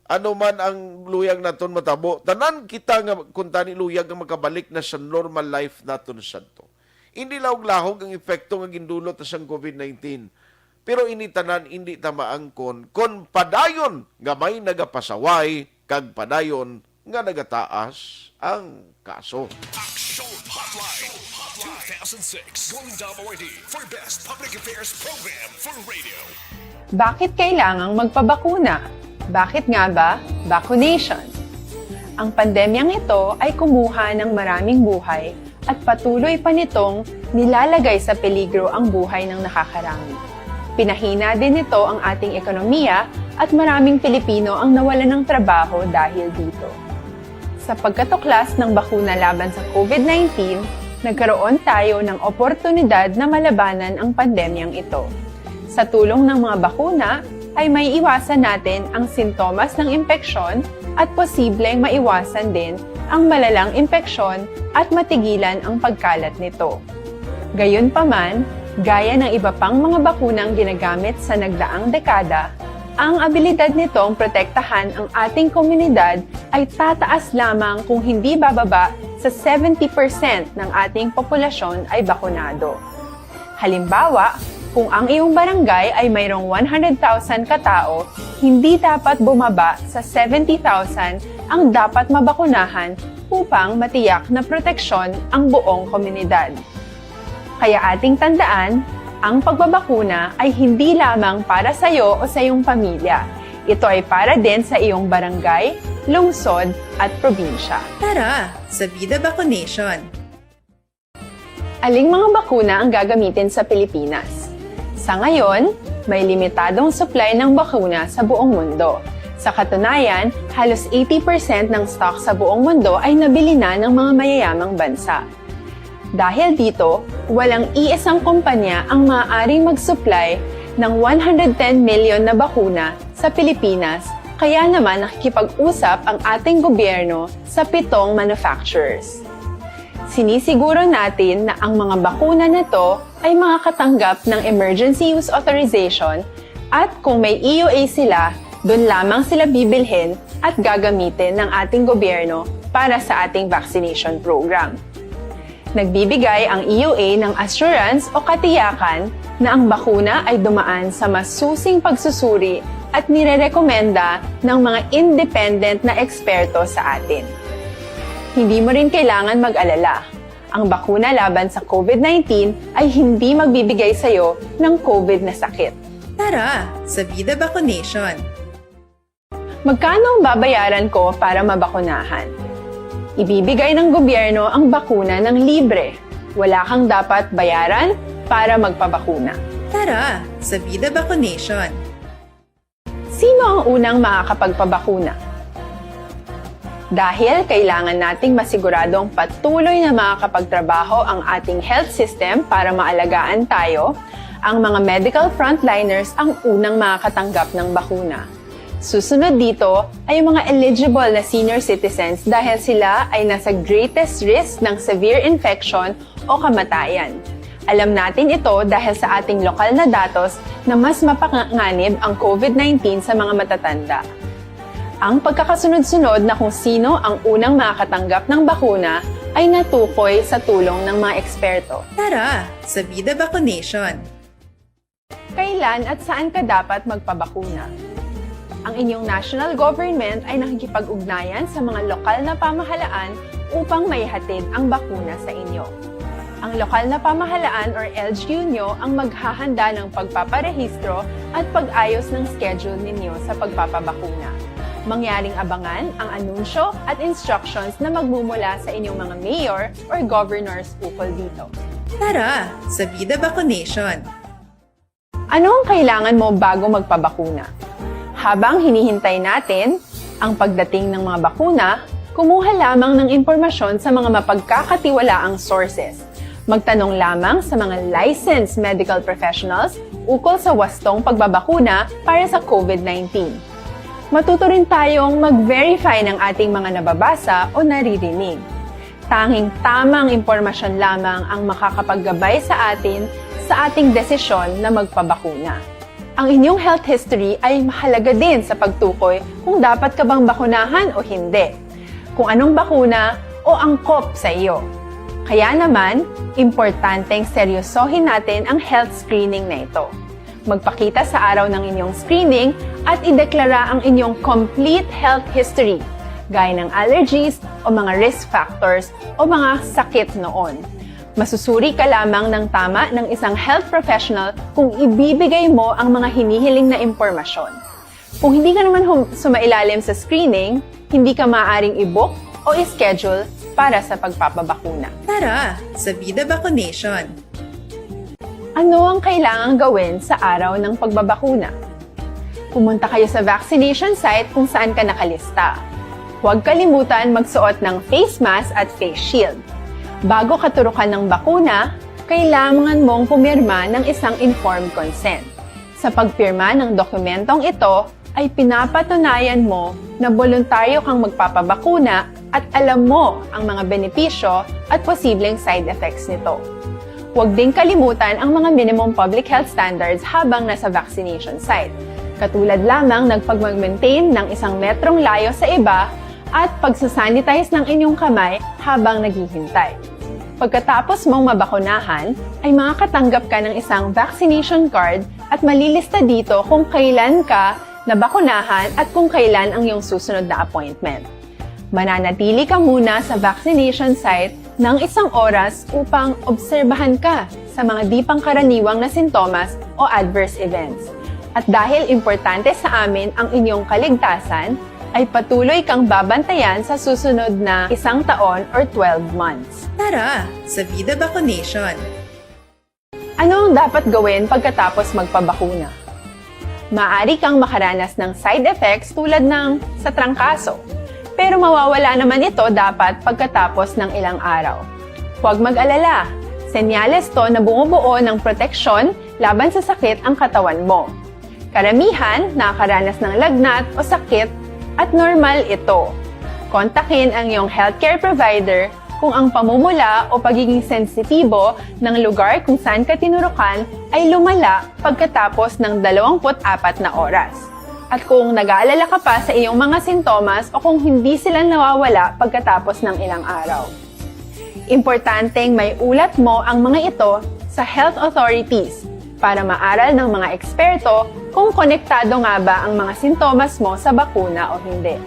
ano man ang luyag naton matabo, tanan kita nga kuntani luyag nga makabalik na sa normal life naton sadto. Hindi lahog-lahog ang epekto nga gindulot sang COVID nineteen. Pero ini tanan hindi ta maangkon kon padayon nga may nagapasaway kag padayon nga nagataas ang kaso. Action Hotline two thousand six Golden Dome Awardee for Best Public Affairs Program for Radio. Bakit kailangang magpabakuna? Bakit nga ba vaccination? Ang pandemyang ito ay kumuha ng maraming buhay at patuloy pa nitong nilalagay sa peligro ang buhay ng nakakarami. Pinahina din nito ang ating ekonomiya at maraming Pilipino ang nawalan ng trabaho dahil dito. Sa pagkatuklas ng bakuna laban sa COVID nineteen, nagkaroon tayo ng oportunidad na malabanan ang pandemyang ito. Sa tulong ng mga bakuna, ay maiiwasan natin ang sintomas ng impeksyon at posibleng maiwasan din ang malalang impeksyon at matigilan ang pagkalat nito. Gayunpaman, gaya ng iba pang mga bakunang ginagamit sa nagdaang dekada, ang abilidad nitong protektahan ang ating komunidad ay tataas lamang kung hindi bababa sa seventy percent ng ating populasyon ay bakunado. Halimbawa, kung ang iyong barangay ay mayroong one hundred thousand ka tao, hindi dapat bumaba sa seventy thousand ang dapat mabakunahan upang matiyak na proteksyon ang buong komunidad. Kaya ating tandaan, ang pagbabakuna ay hindi lamang para sa iyo o sa iyong pamilya. Ito ay para din sa iyong barangay, lungsod, at probinsya. Tara, sa Vida Vaccination! Aling mga bakuna ang gagamitin sa Pilipinas? Sa ngayon, may limitadong supply ng bakuna sa buong mundo. Sa katunayan, halos eighty percent ng stock sa buong mundo ay nabili na ng mga mayayamang bansa. Dahil dito, walang iisang kumpanya ang maaaring mag-supply ng one hundred ten million na bakuna sa Pilipinas, kaya naman nakikipag-usap ang ating gobyerno sa pitong manufacturers. Sinisiguro natin na ang mga bakuna na to ay makakatanggap ng emergency use authorization at kung may E U A sila, doon lamang sila bibilhin at gagamitin ng ating gobyerno para sa ating vaccination program. Nagbibigay ang E U A ng assurance o katiyakan na ang bakuna ay dumaan sa masusing pagsusuri at nirerekomenda ng mga independent na eksperto sa atin. Hindi mo rin kailangan mag-alala. Ang bakuna laban sa COVID nineteen ay hindi magbibigay sa iyo ng COVID na sakit. Tara, sa Vida Vaccination! Magkano ang babayaran ko para mabakunahan? Ibibigay ng gobyerno ang bakuna ng libre. Wala kang dapat bayaran para magpabakuna. Tara, sa Vida Vaccination! Sino ang unang makakapagpabakuna? Dahil kailangan nating masiguradong patuloy na makakapagtrabaho ang ating health system para maalagaan tayo, ang mga medical frontliners ang unang makakatanggap ng bakuna. Susunod dito ay ang mga eligible na senior citizens dahil sila ay nasa greatest risk ng severe infection o kamatayan. Alam natin ito dahil sa ating lokal na datos na mas mapanganib ang COVID nineteen sa mga matatanda. Ang pagkakasunod-sunod na kung sino ang unang makakatanggap ng bakuna ay natukoy sa tulong ng mga eksperto. Tara, sa Vida Vaccination! Kailan at saan ka dapat magpabakuna? Ang inyong national government ay nakikipag-ugnayan sa mga lokal na pamahalaan upang maihatid ang bakuna sa inyo. Ang lokal na pamahalaan or L G U nyo ang maghahanda ng pagpaparehistro at pag-ayos ng schedule ninyo sa pagpapabakuna. Mangyaring abangan ang anunsyo at instructions na magmumula sa inyong mga mayor or governors ukol dito. Tara, sa Vida Vaccination! Ano ang kailangan mo bago magpabakuna? Habang hinihintay natin ang pagdating ng mga bakuna, kumuha lamang ng impormasyon sa mga mapagkakatiwalaang sources. Magtanong lamang sa mga licensed medical professionals ukol sa wastong pagbabakuna para sa COVID nineteen. Matuto rin tayong mag-verify ng ating mga nababasa o naririnig. Tanging tamang impormasyon lamang ang makakapaggabay sa atin sa ating desisyon na magpabakuna. Ang inyong health history ay mahalaga din sa pagtukoy kung dapat ka bang bakunahan o hindi, kung anong bakuna o angkop sa iyo. Kaya naman, importanteng seryosohin natin ang health screening na ito. Magpakita sa araw ng inyong screening at ideklara ang inyong complete health history, gaya ng allergies o mga risk factors o mga sakit noon. Masusuri ka lamang ng tama ng isang health professional kung ibibigay mo ang mga hinihiling na impormasyon. Kung hindi ka naman hum- sumailalim sa screening, hindi ka maaaring i-book o i-schedule para sa pagpapabakuna. Tara, sa Vida Vaccination! Ano ang kailangang gawin sa araw ng pagbabakuna? Pumunta kayo sa vaccination site kung saan ka nakalista. Huwag kalimutan magsuot ng face mask at face shield. Bago katurukan ng bakuna, kailangan mong pumirma ng isang informed consent. Sa pagpirma ng dokumentong ito, ay pinapatunayan mo na boluntaryo kang magpapabakuna at alam mo ang mga benepisyo at posibleng side effects nito. Huwag ding kalimutan ang mga minimum public health standards habang nasa vaccination site, katulad lamang ng pagmag-maintain ng isang metrong layo sa iba at pagsasanitize ng inyong kamay habang naghihintay. Pagkatapos mong mabakunahan, ay makakatanggap ka ng isang vaccination card at malilista dito kung kailan ka nabakunahan at kung kailan ang iyong susunod na appointment. Mananatili ka muna sa vaccination site ng isang oras upang obserbahan ka sa mga di pangkaraniwang na sintomas o adverse events. At dahil importante sa amin ang inyong kaligtasan, ay patuloy kang babantayan sa susunod na isang taon or twelve months. Tara, sa Vida Vaccination! Ano ang dapat gawin pagkatapos magpabakuna? Maaari kang makaranas ng side effects tulad ng sa trangkaso, pero mawawala naman ito dapat pagkatapos ng ilang araw. Huwag mag-alala, senyales to na bumubuo ng proteksyon laban sa sakit ang katawan mo. Karamihan nakakaranas ng lagnat o sakit at normal ito. Kontakin ang iyong healthcare provider kung ang pamumula o pagiging sensitibo ng lugar kung saan ka tinurukan ay lumala pagkatapos ng dalawampu't apat na oras, at kung nag-aalala ka pa sa iyong mga sintomas o kung hindi sila nawawala pagkatapos ng ilang araw. Importanteng may ulat mo ang mga ito sa health authorities para maaral ng mga eksperto kung konektado nga ba ang mga sintomas mo sa bakuna o hindi.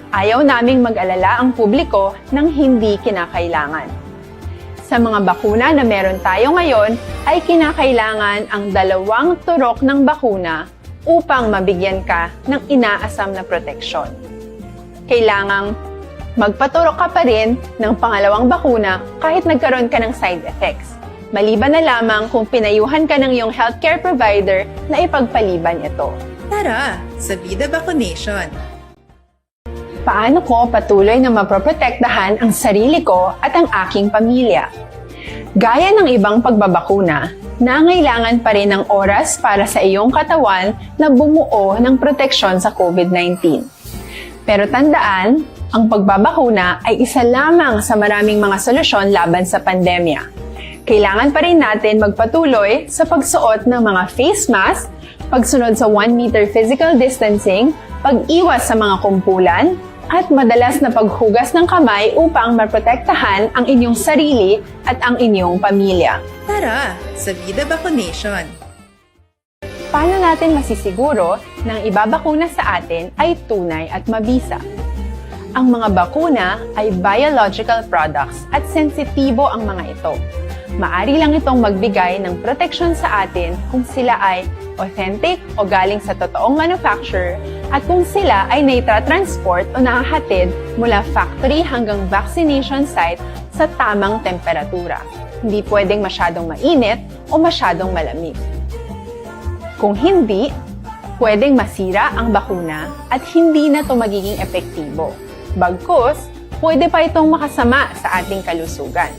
Ayaw naming mag-alala ang publiko ng hindi kinakailangan. Sa mga bakuna na meron tayo ngayon, ay kinakailangan ang dalawang turok ng bakuna upang mabigyan ka ng inaasam na proteksyon. Kailangang magpaturok ka pa rin ng pangalawang bakuna kahit nagkaroon ka ng side effects, maliban na lamang kung pinayuhan ka ng iyong healthcare provider na ipagpaliban ito. Tara, sa Vida Vaccination! Paano ko patuloy na mapoprotektahan ang sarili ko at ang aking pamilya? Gaya ng ibang pagbabakuna, nangailangan pa rin ng oras para sa iyong katawan na bumuo ng proteksyon sa COVID nineteen. Pero tandaan, ang pagbabakuna ay isa lamang sa maraming mga solusyon laban sa pandemya. Kailangan pa rin natin magpatuloy sa pagsuot ng mga face mask, pagsunod sa one meter physical distancing, pag-iwas sa mga kumpulan, at madalas na paghugas ng kamay upang maprotektahan ang inyong sarili at ang inyong pamilya. Tara, sa Vida Vaccination! Paano natin masisiguro na ang ibabakuna sa atin ay tunay at mabisa? Ang mga bakuna ay biological products at sensitibo ang mga ito. Maari lang itong magbigay ng proteksyon sa atin kung sila ay authentic o galing sa totoong manufacturer at kung sila ay naitra-transport o nahahatid mula factory hanggang vaccination site sa tamang temperatura. Hindi pwedeng masyadong mainit o masyadong malamig. Kung hindi, pwedeng masira ang bakuna at hindi na ito magiging epektibo. Bagkus, pwede pa itong makasama sa ating kalusugan.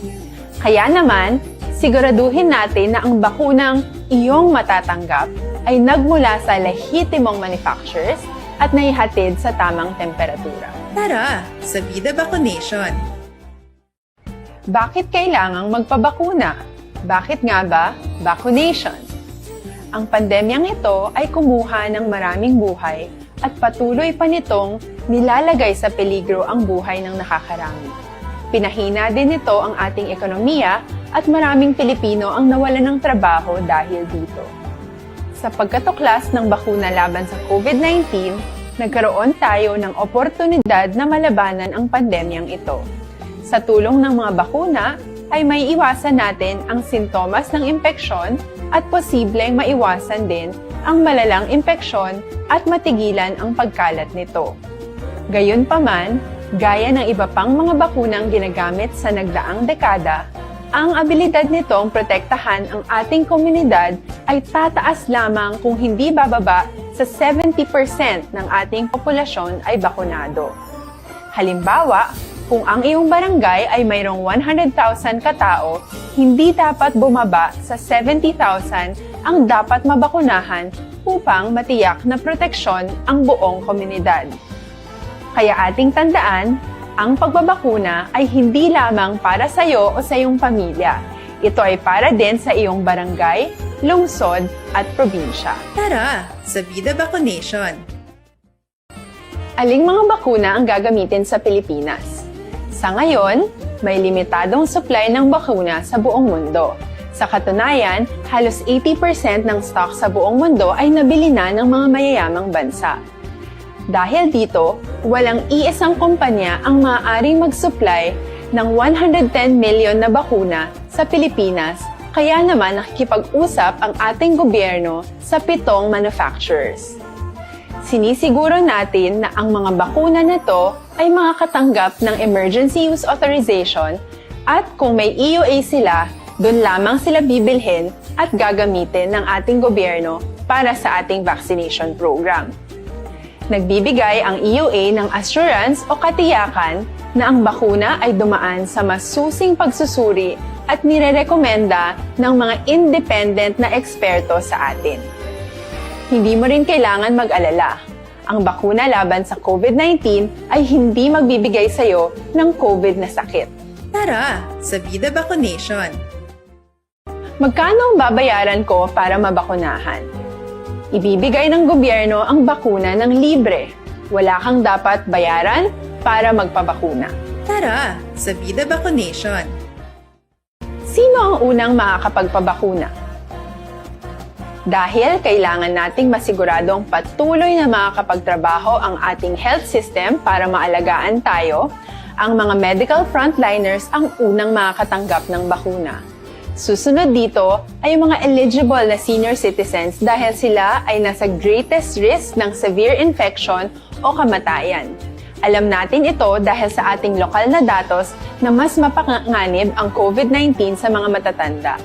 Kaya naman, siguraduhin natin na ang bakunang iyong matatanggap ay nagmula sa lehitimong manufacturers at naihatid sa tamang temperatura. Tara, sa Vida Vaccination! Bakit kailangang magpabakuna? Bakit nga ba vaccination? Ang pandemyang ito ay kumuha ng maraming buhay at patuloy pa nitong nilalagay sa peligro ang buhay ng nakakarami. Pinahina din nito ang ating ekonomiya at maraming Pilipino ang nawalan ng trabaho dahil dito. Sa pagkatuklas ng bakuna laban sa COVID nineteen, nagkaroon tayo ng oportunidad na malabanan ang pandemyang ito. Sa tulong ng mga bakuna, ay may iwasan natin ang sintomas ng impeksyon at posibleng maiwasan din ang malalang impeksyon at matigilan ang pagkalat nito. Gayunpaman, gaya ng iba pang mga bakunang ginagamit sa nagdaang dekada, ang abilidad nitong protektahan ang ating komunidad ay tataas lamang kung hindi bababa sa seventy percent ng ating populasyon ay bakunado. Halimbawa, kung ang iyong barangay ay mayroong one hundred thousand ka tao, hindi dapat bumaba sa seventy thousand ang dapat mabakunahan upang matiyak na proteksyon ang buong komunidad. Kaya ating tandaan, ang pagbabakuna ay hindi lamang para sa iyo o sa iyong pamilya. Ito ay para din sa iyong barangay, lungsod, at probinsya. Tara, sa Vida Vaccination! Aling mga bakuna ang gagamitin sa Pilipinas? Sa ngayon, may limitadong supply ng bakuna sa buong mundo. Sa katunayan, halos eighty percent ng stock sa buong mundo ay nabili na ng mga mayayamang bansa. Dahil dito, walang iisang kumpanya ang maaaring mag-supply ng one hundred ten million na bakuna sa Pilipinas, kaya naman nakikipag-usap ang ating gobyerno sa pitong manufacturers. Sinisiguro natin na ang mga bakuna na to ay makakatanggap ng emergency use authorization at kung may E U A sila, doon lamang sila bibilhin at gagamitin ng ating gobyerno para sa ating vaccination program. Nagbibigay ang E U A ng assurance o katiyakan na ang bakuna ay dumaan sa masusing pagsusuri at nirerekomenda ng mga independent na eksperto sa atin. Hindi mo rin kailangan mag-alala. Ang bakuna laban sa COVID nineteen ay hindi magbibigay sa iyo ng COVID na sakit. Tara, sa Vida Vaccination! Magkano ang babayaran ko para mabakunahan? Ibibigay ng gobyerno ang bakuna ng libre. Wala kang dapat bayaran para magpabakuna. Tara, sa Vida Vaccination! Sino ang unang makakapagpabakuna? Dahil kailangan nating masiguradong patuloy na makakapagtrabaho ang ating health system para maalagaan tayo, ang mga medical frontliners ang unang makakatanggap ng bakuna. Susunod dito ay ang mga eligible na senior citizens dahil sila ay nasa greatest risk ng severe infection o kamatayan. Alam natin ito dahil sa ating lokal na datos na mas mapanganib ang COVID nineteen sa mga matatanda.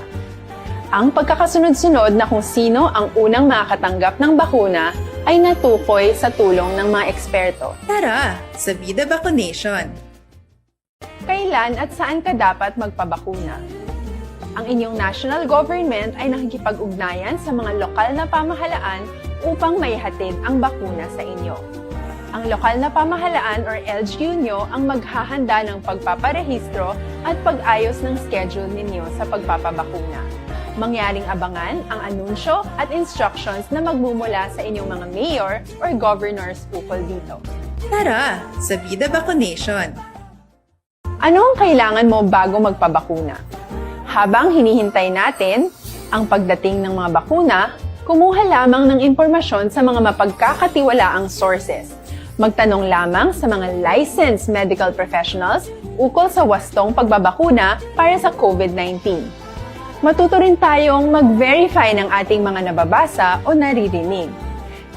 Ang pagkakasunod-sunod na kung sino ang unang makakatanggap ng bakuna ay natukoy sa tulong ng mga eksperto. Tara, sa Vida Vaccination! Kailan at saan ka dapat magpabakuna? Ang inyong national government ay nakikipag-ugnayan sa mga lokal na pamahalaan upang maihatid ang bakuna sa inyo. Ang lokal na pamahalaan or L G U nyo ang maghahanda ng pagpaparehistro at pag-ayos ng schedule ninyo sa pagpapabakuna. Mangyaring abangan ang anunsyo at instructions na magmumula sa inyong mga mayor or governors ukol dito. Tara, sa Vida Vaccination! Ano ang kailangan mo bago magpabakuna? Habang hinihintay natin ang pagdating ng mga bakuna, kumuha lamang ng impormasyon sa mga mapagkakatiwalaang sources. Magtanong lamang sa mga licensed medical professionals ukol sa wastong pagbabakuna para sa COVID nineteen. Matuto rin tayong mag-verify ng ating mga nababasa o naririnig.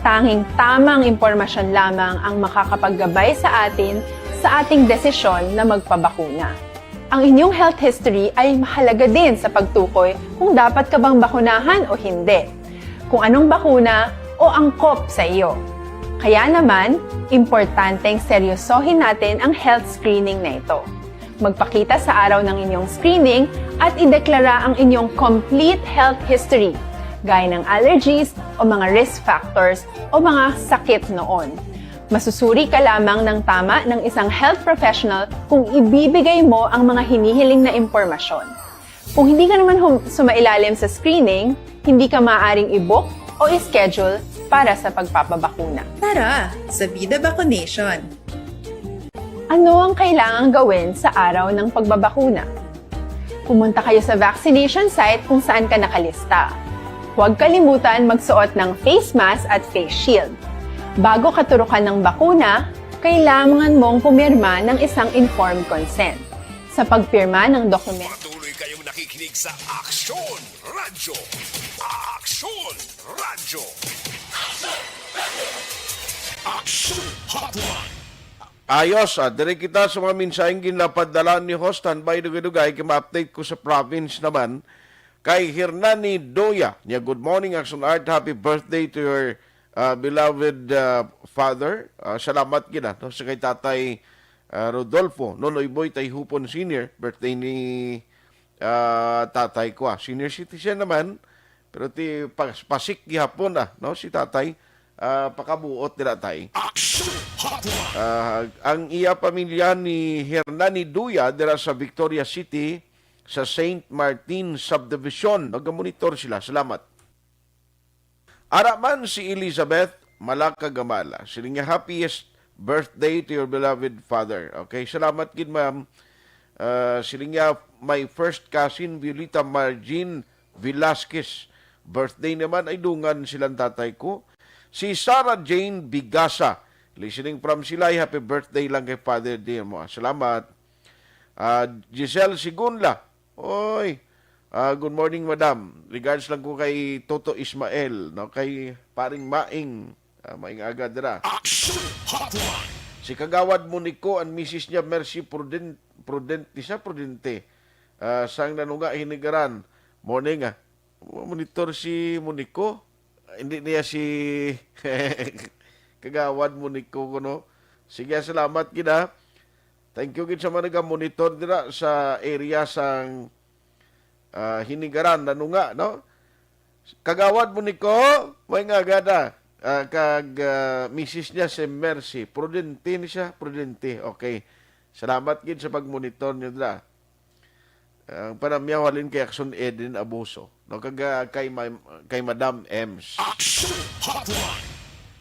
Tanging tamang impormasyon lamang ang makakapaggabay sa atin sa ating desisyon na magpabakuna. Ang inyong health history ay mahalaga din sa pagtukoy kung dapat ka bang bakunahan o hindi, kung anong bakuna o angkop sa iyo. Kaya naman, importanteng seryosohin natin ang health screening na ito. Magpakita sa araw ng inyong screening at ideklara ang inyong complete health history, gaya ng allergies o mga risk factors o mga sakit noon. Masusuri ka lamang ng tama ng isang health professional kung ibibigay mo ang mga hinihiling na impormasyon. Kung hindi ka naman hum- sumailalim sa screening, hindi ka maaaring i-book o i-schedule para sa pagpapabakuna. Tara sa Vida Vaccination! Ano ang kailangang gawin sa araw ng pagbabakuna? Pumunta kayo sa vaccination site kung saan ka nakalista. Huwag kalimutan magsuot ng face mask at face shield. Bago katurukan ng bakuna, kailangan mong pumirma ng isang informed consent. Sa pagpirma ng dokumento, patuloy kayong nakikinig sa Aksyon Radyo. Aksyon Radyo. Aksyon Hotline. Ayos, ah, diri kita sa mga mensaheng ginapadala ni host. Standby, dugay-dugay, kay ma-update ko sa province naman. Kay Hernani Doya, niya, "Good morning, Action Art. Happy birthday to your, ah, beloved, ah, father." Ah, salamat gid, ah, no, sa kay Tatay, ah, Rodolfo Nonoy Boy Tayhupon Senior. Birthday ni, ah, tatay ko, ah. Senior citizen naman, pero ti pas-, pasik gihapon, ah, no, si tatay. Ah, pakabuot dira, tay. Action Hotline. Ah, ang iya pamilya ni Hernani Duya dira sa Victoria City, sa Saint Martin Subdivision. Nagamonitor sila. Salamat. Ara man si Elizabeth Malaka Gamala. Siling niya, "Happiest birthday to your beloved father." Okay, salamat gid, ma'am. Ah, siling niya, "My first cousin, Violeta Margin Velasquez. Birthday naman ay dungan silang tatay ko." Si Sarah Jane Bigasa, listening from Silay, "Happy birthday lang kay Father, dear mo." Salamat. Ah, Giselle Sigunla, "Oy, ah, good morning, madam. Regards lang ko kay Toto Ismael, no, kay Paring Maing, ah, maing aga dira." Action Hotline. Si Kagawad Monico, ang misis niya, Mercy Prudent, Prudent, di siya Prudente. Ah, sang nanunga hinigaran. Morning, ah. Monitor si Monico. Hindi niya si Kagawad Monico, kuno. Sige, salamat gid, ah. Thank you gid sa mga naga-monitor dira sa area sang, ah, Hinigaran, Nanunga, no? Kagawad Monico, may nga gada. Ah, kag, ah, misis niya si Mercy. Prudente ni siya, Prudente. Okay. Salamat gid sa pag-monitor niyo dira. Ang panamyaw halin kay Action Eden Abuso, no, kag, ah, kay ma-, kay Madam Ems. Action Hotline.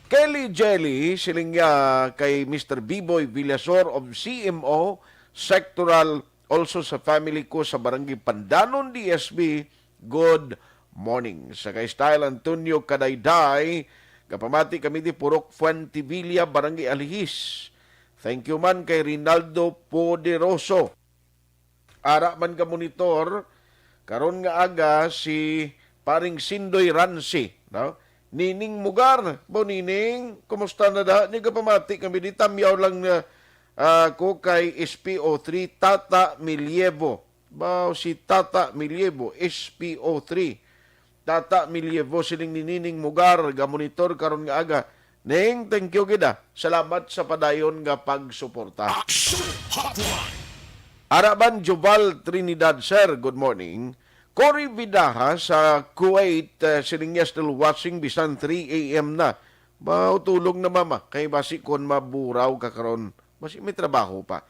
Kelly Jelly, siling niya kay Mister Biboy Villasor of C M O Sectoral, also sa family ko sa Barangay Pandanon, D S B, good morning. Sa kay Style Antonio Kadayday, gapamati kami di Purok Fuentevilla, Barangay Alihis. Thank you man kay Rinaldo Poderoso. Ara man ka monitor, karon nga aga si Paring Sindoy Ransi, no? Nining Mugar, bo Nining, kumusta na da? Ni gapamati kami di tamyaw lang na, ah, ko kay S P O three, Tata Milievo. Bao si Tata Milievo, S P O three. Tata Milievo, siling ni Nining Mugar, gamonitor karon nga aga. Ning, thank you gid, ah. Salamat sa padayon nga pagsuporta. Action Hotline. Araban Joval Trinidad, sir, good morning. Cory Vidaha sa Kuwait, eh, siling niya still watching bisan three A M na. Bao tulog na, mama, kay basi kon maburaw ka karon. Basi may trabaho pa.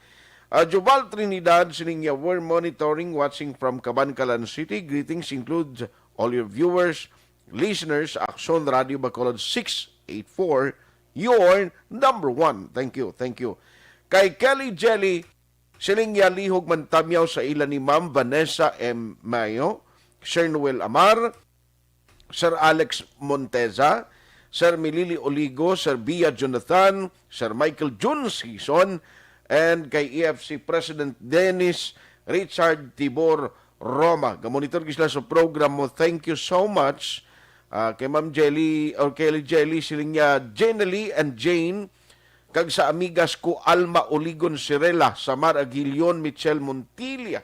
Ah, Joval Trinidad, sining niya, "We're monitoring, watching from Kabankalan City. Greetings include all your viewers, listeners, Action Radio Bacolod six eight four, your number one." Thank you, thank you. Kay Kelly Jelly, siling niya, "Lihog man tamyaw sa ila ni Ma'am Vanessa M. Mayo, Sir Noel Amar, Sir Alex Monteza, Sir Milili Oligo, Sir Bia Jonathan, Sir Michael Jun Season, and kay E F C President Dennis Richard Tibor Roma. Gamonitor gid sila sa program mo. Thank you so much. Ah, kay Ma'am Jelly, or kay Jelly, siling niya, Jenny and Jane, kag sa amigas ko, Alma Oligon Sirela, Samar Aguilion, Michelle Montilla,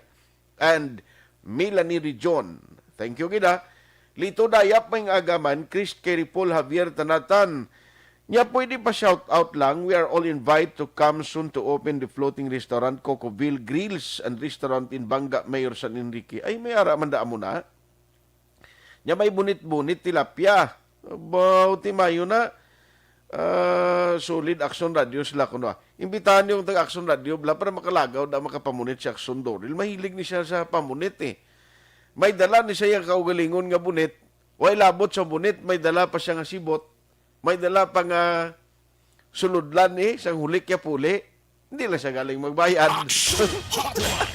and Melanie Region. Thank you gid, ha. Lito Dayap, may agaman, Chris Kerry, Paul Javier Tanatan. Nya, pwede pa shout out lang, we are all invited to come soon to open the floating restaurant, Cocoville Grills and Restaurant in Banga, Mayor San Enrique. Ay, may ara man da amo na. Nya may bunit-bunit tilapia. Abaw, timayo na. Ah, solid Action Radio sila kuno, ah. Imbitahan niyo ang taga Action Radio, bla, para makalagaw na makapamunit si Action Doril. Mahilig ni siya sa pamunit, eh. May dala ni siya kaugalingon nga bunit. Way labot sa bunit, may dala pa siya nga sibot. May dala pa nga sulodlan, eh, sang hulik ya puli. Hindi lang siya galing magbayad. Action Hotline!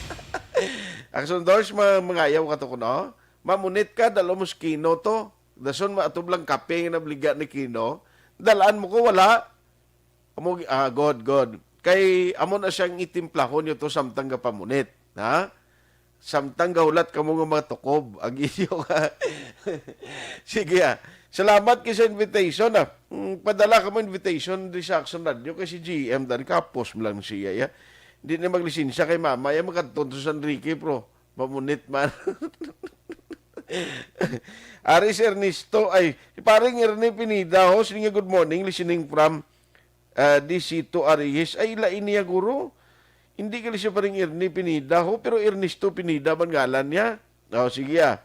Action Doors, ma mangayaw ka to kuno. Mamunit ka, dalo mo sa Kino to. Dason maatublang kape nga nabligya ni Kino. Dalaan mo ko, wala. Amo, ah, good, good. Kay amo na siyang itimplahon niyo to samtang gapamunit, ha? Samtang gahulat kamo nga mga tukob ang inyo ka. Sige, ah. Salamat kay sa invitation, ah. Mm, padala kamo invitation di sa Action Radio kay si G M dan kapos mo lang siya, ya. Di na maglisensya kay mama, ya, makadto to sa San Enrique, pro. Mamunit man. Ari si Ernesto, ay, si paring Ernie Pineda, ho, sige, good morning, listening from, ah, Disito Arihes. Ay, lain niya, guro. Hindi gali siya paring Ernie Pineda, ho, pero Ernesto Pineda man ngalan niya. Oh, sige, ah.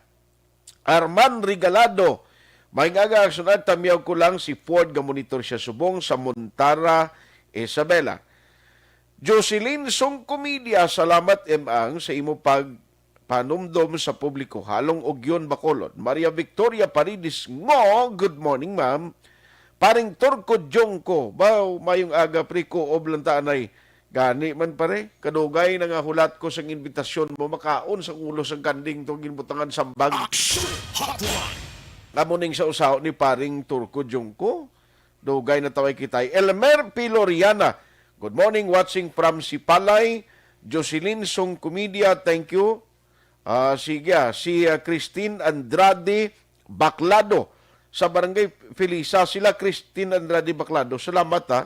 Arman Regalado, may nga aga, Action Ad, tamyaw ko lang si Ford nga monitor siya subong sa Montara, Isabela. Jocelyn Songcomedia, salamat, M Ang, sa imo pagpanumdom sa publiko. Halong Ugyon, Bacolod. Maria Victoria Paredes, ngo, good morning, ma'am. Paring Turco Jongko, baw, mayong aga, pre, kuob lang ta anay. Gani man, pare, kadugay na nga hulat ko sang invitasyon mo, makaon sang ulo sang kanding to ginbutangan sambag. Action Hotline! Amo ning sa usaho ni paring Turco Jongko. Dugay na taway kitay. Elmer Piloriana. Good morning, watching from Sipalay. Jocelyn Song Comedia, thank you. Ah, sige, ah, si, ah, Christine Andrade Baclado sa Barangay Felisa. Sila Christine Andrade Baclado. Salamat, ha.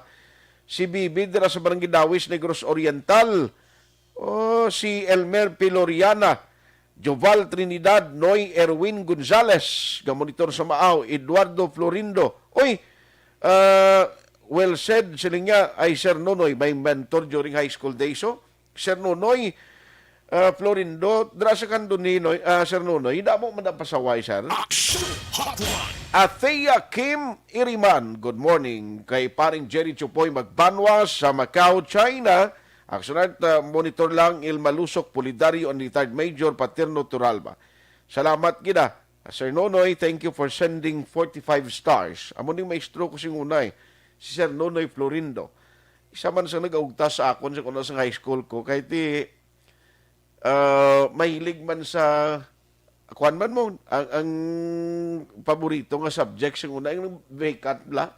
Si Bibi dira sa Barangay Dawis, Negros Oriental. Oh, si Elmer Piloriana, Joval Trinidad, Noy Erwin Gonzalez, nga monitor sa Maaw, Eduardo Florindo. Oy, ah, well said, siling niya, ay Sir Nonoy, my mentor during high school days, oh. Sir Nonoy, ah, Florindo, dira sa Candoni, Noy, ah, Sir Nonoy, damo man ang pasaway, sir. Action Hotline! Athea Kim Iriman, good morning. Kay paring Jerry Chupoy Magbanwa sa Macau, China. Action Art, ah, monitor lang, Il Malusok Pulidario, ang retired Major Paterno Turalba. Salamat gid, ah. Sir Nonoy, thank you for sending forty-five stars. Amo ning maestro ko sing una, eh, si Sir Nonoy Florindo. Isa man sa nagaugtas sa akon sa una sa high school ko, kay ti, ah, mahilig man sa, kuwan man mo, ang, ang paborito nga subject sa una, yung vacant la.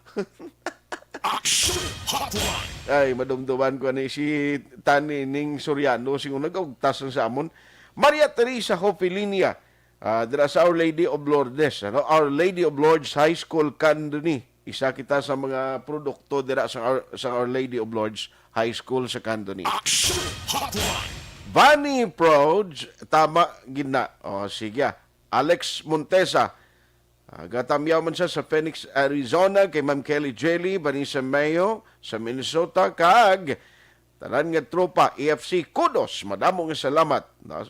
Action Hotline! Ay, madumduman ko ni si Tani Ning Soriano, sing una gaugtas lang sa amon. Maria Teresa Hofilinia, ah, dira sa Our Lady of Lourdes, ano? Our Lady of Lourdes High School, Candoni. Isa kita sa mga produkto dira sa Our, sa Our Lady of Lourdes High School sa Candoni. Action Hotline! Vanny Prods, tama gina. O, sige. Alex Montesa, ah, gatamyaw man siya sa Phoenix, Arizona, kay Ma'am Kelly Jelly, Vanessa Mayo, sa Minnesota, kag tanan nga tropa, E F C, kudos, madamo nga salamat. Na,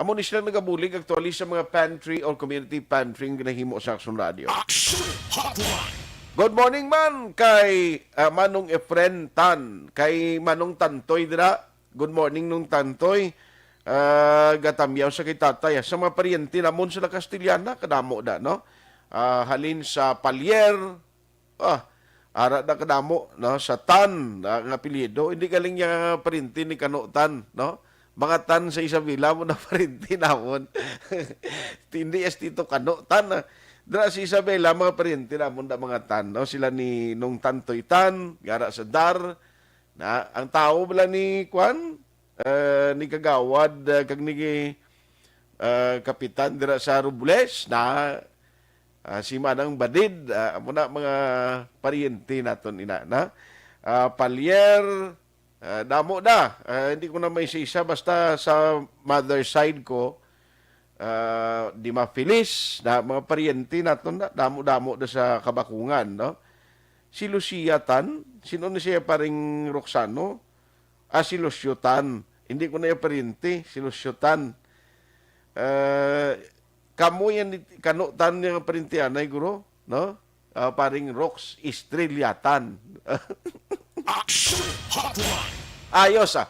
amo ni sila nagabulig actually sa mga pantry or community pantry nga ginahimo sa Action Radio. Action Hotline! Good morning man kay, ah, Manong Efren Tan, kay Manong Tantoy dira. Good morning, Nong Tantoy. Ah, gatamyaw sa kay tatay, ah. Sa mga paryente namon sila Castellana, kadamo da, no? Ah, halin sa Palier, ah, ara na kadamo, no? Sa Tan, ah, nga apelyido. Hindi galing niya paryente ni Kano Tan, no? Mga Tan sa Isabela mo na paryente namon. Hindi es Tito Kano Tan, ah. Dira sa Isabela, mga paryente namon da mga Tan, no? Sila ni Nong Tantoy Tan, gara sa Dar, na, ang tawo bala ni, kwan, eh, ni Kagawad, eh, kag ni, eh, Kapitan dira sa Robles, na, ah, si Manang Badid, ah, amo na mga paryente naton ina, na. Ah, Palier, ah, damo na. Ah, hindi ko na maisa-isa, basta sa mother side ko, ah, Dima Feliz, na mga paryente naton na, damo-damo na sa Kabakungan, no? Si Lucia Tan, sino ni siya, paring Roxano? Ah, si Lucio Tan. Hindi ko na yung paryente, si Lucio Tan. Eh, kamo yan, ni Kano Tan yung paryente, anay, guro, no? Ah, paring Rox Estrella Tan. Action Hotline! Ayos, ah.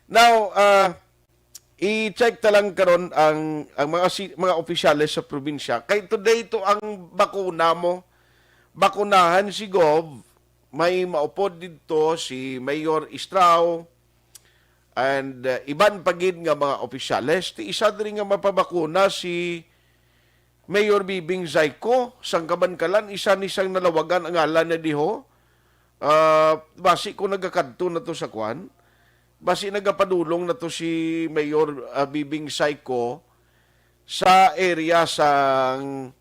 Now, ah, I-check ta lang karon ang, ang mga si-, mga opisyales sa probinsya. Kay today to ang bakuna mo. Bakunahan si Gov, may maupod didto si Mayor Estrao, and, uh, iban pa gid nga mga opisyales. Ti isa diri nga mapabakuna si Mayor Bibing Zayco, sang Kabankalan, isa ni sang nalawagan ang ngalan na diho. Ah, basi ko nagakadto na to sa kwan, basi nagapadulong na to si Mayor, ah, Bibing Zayco sa area sang,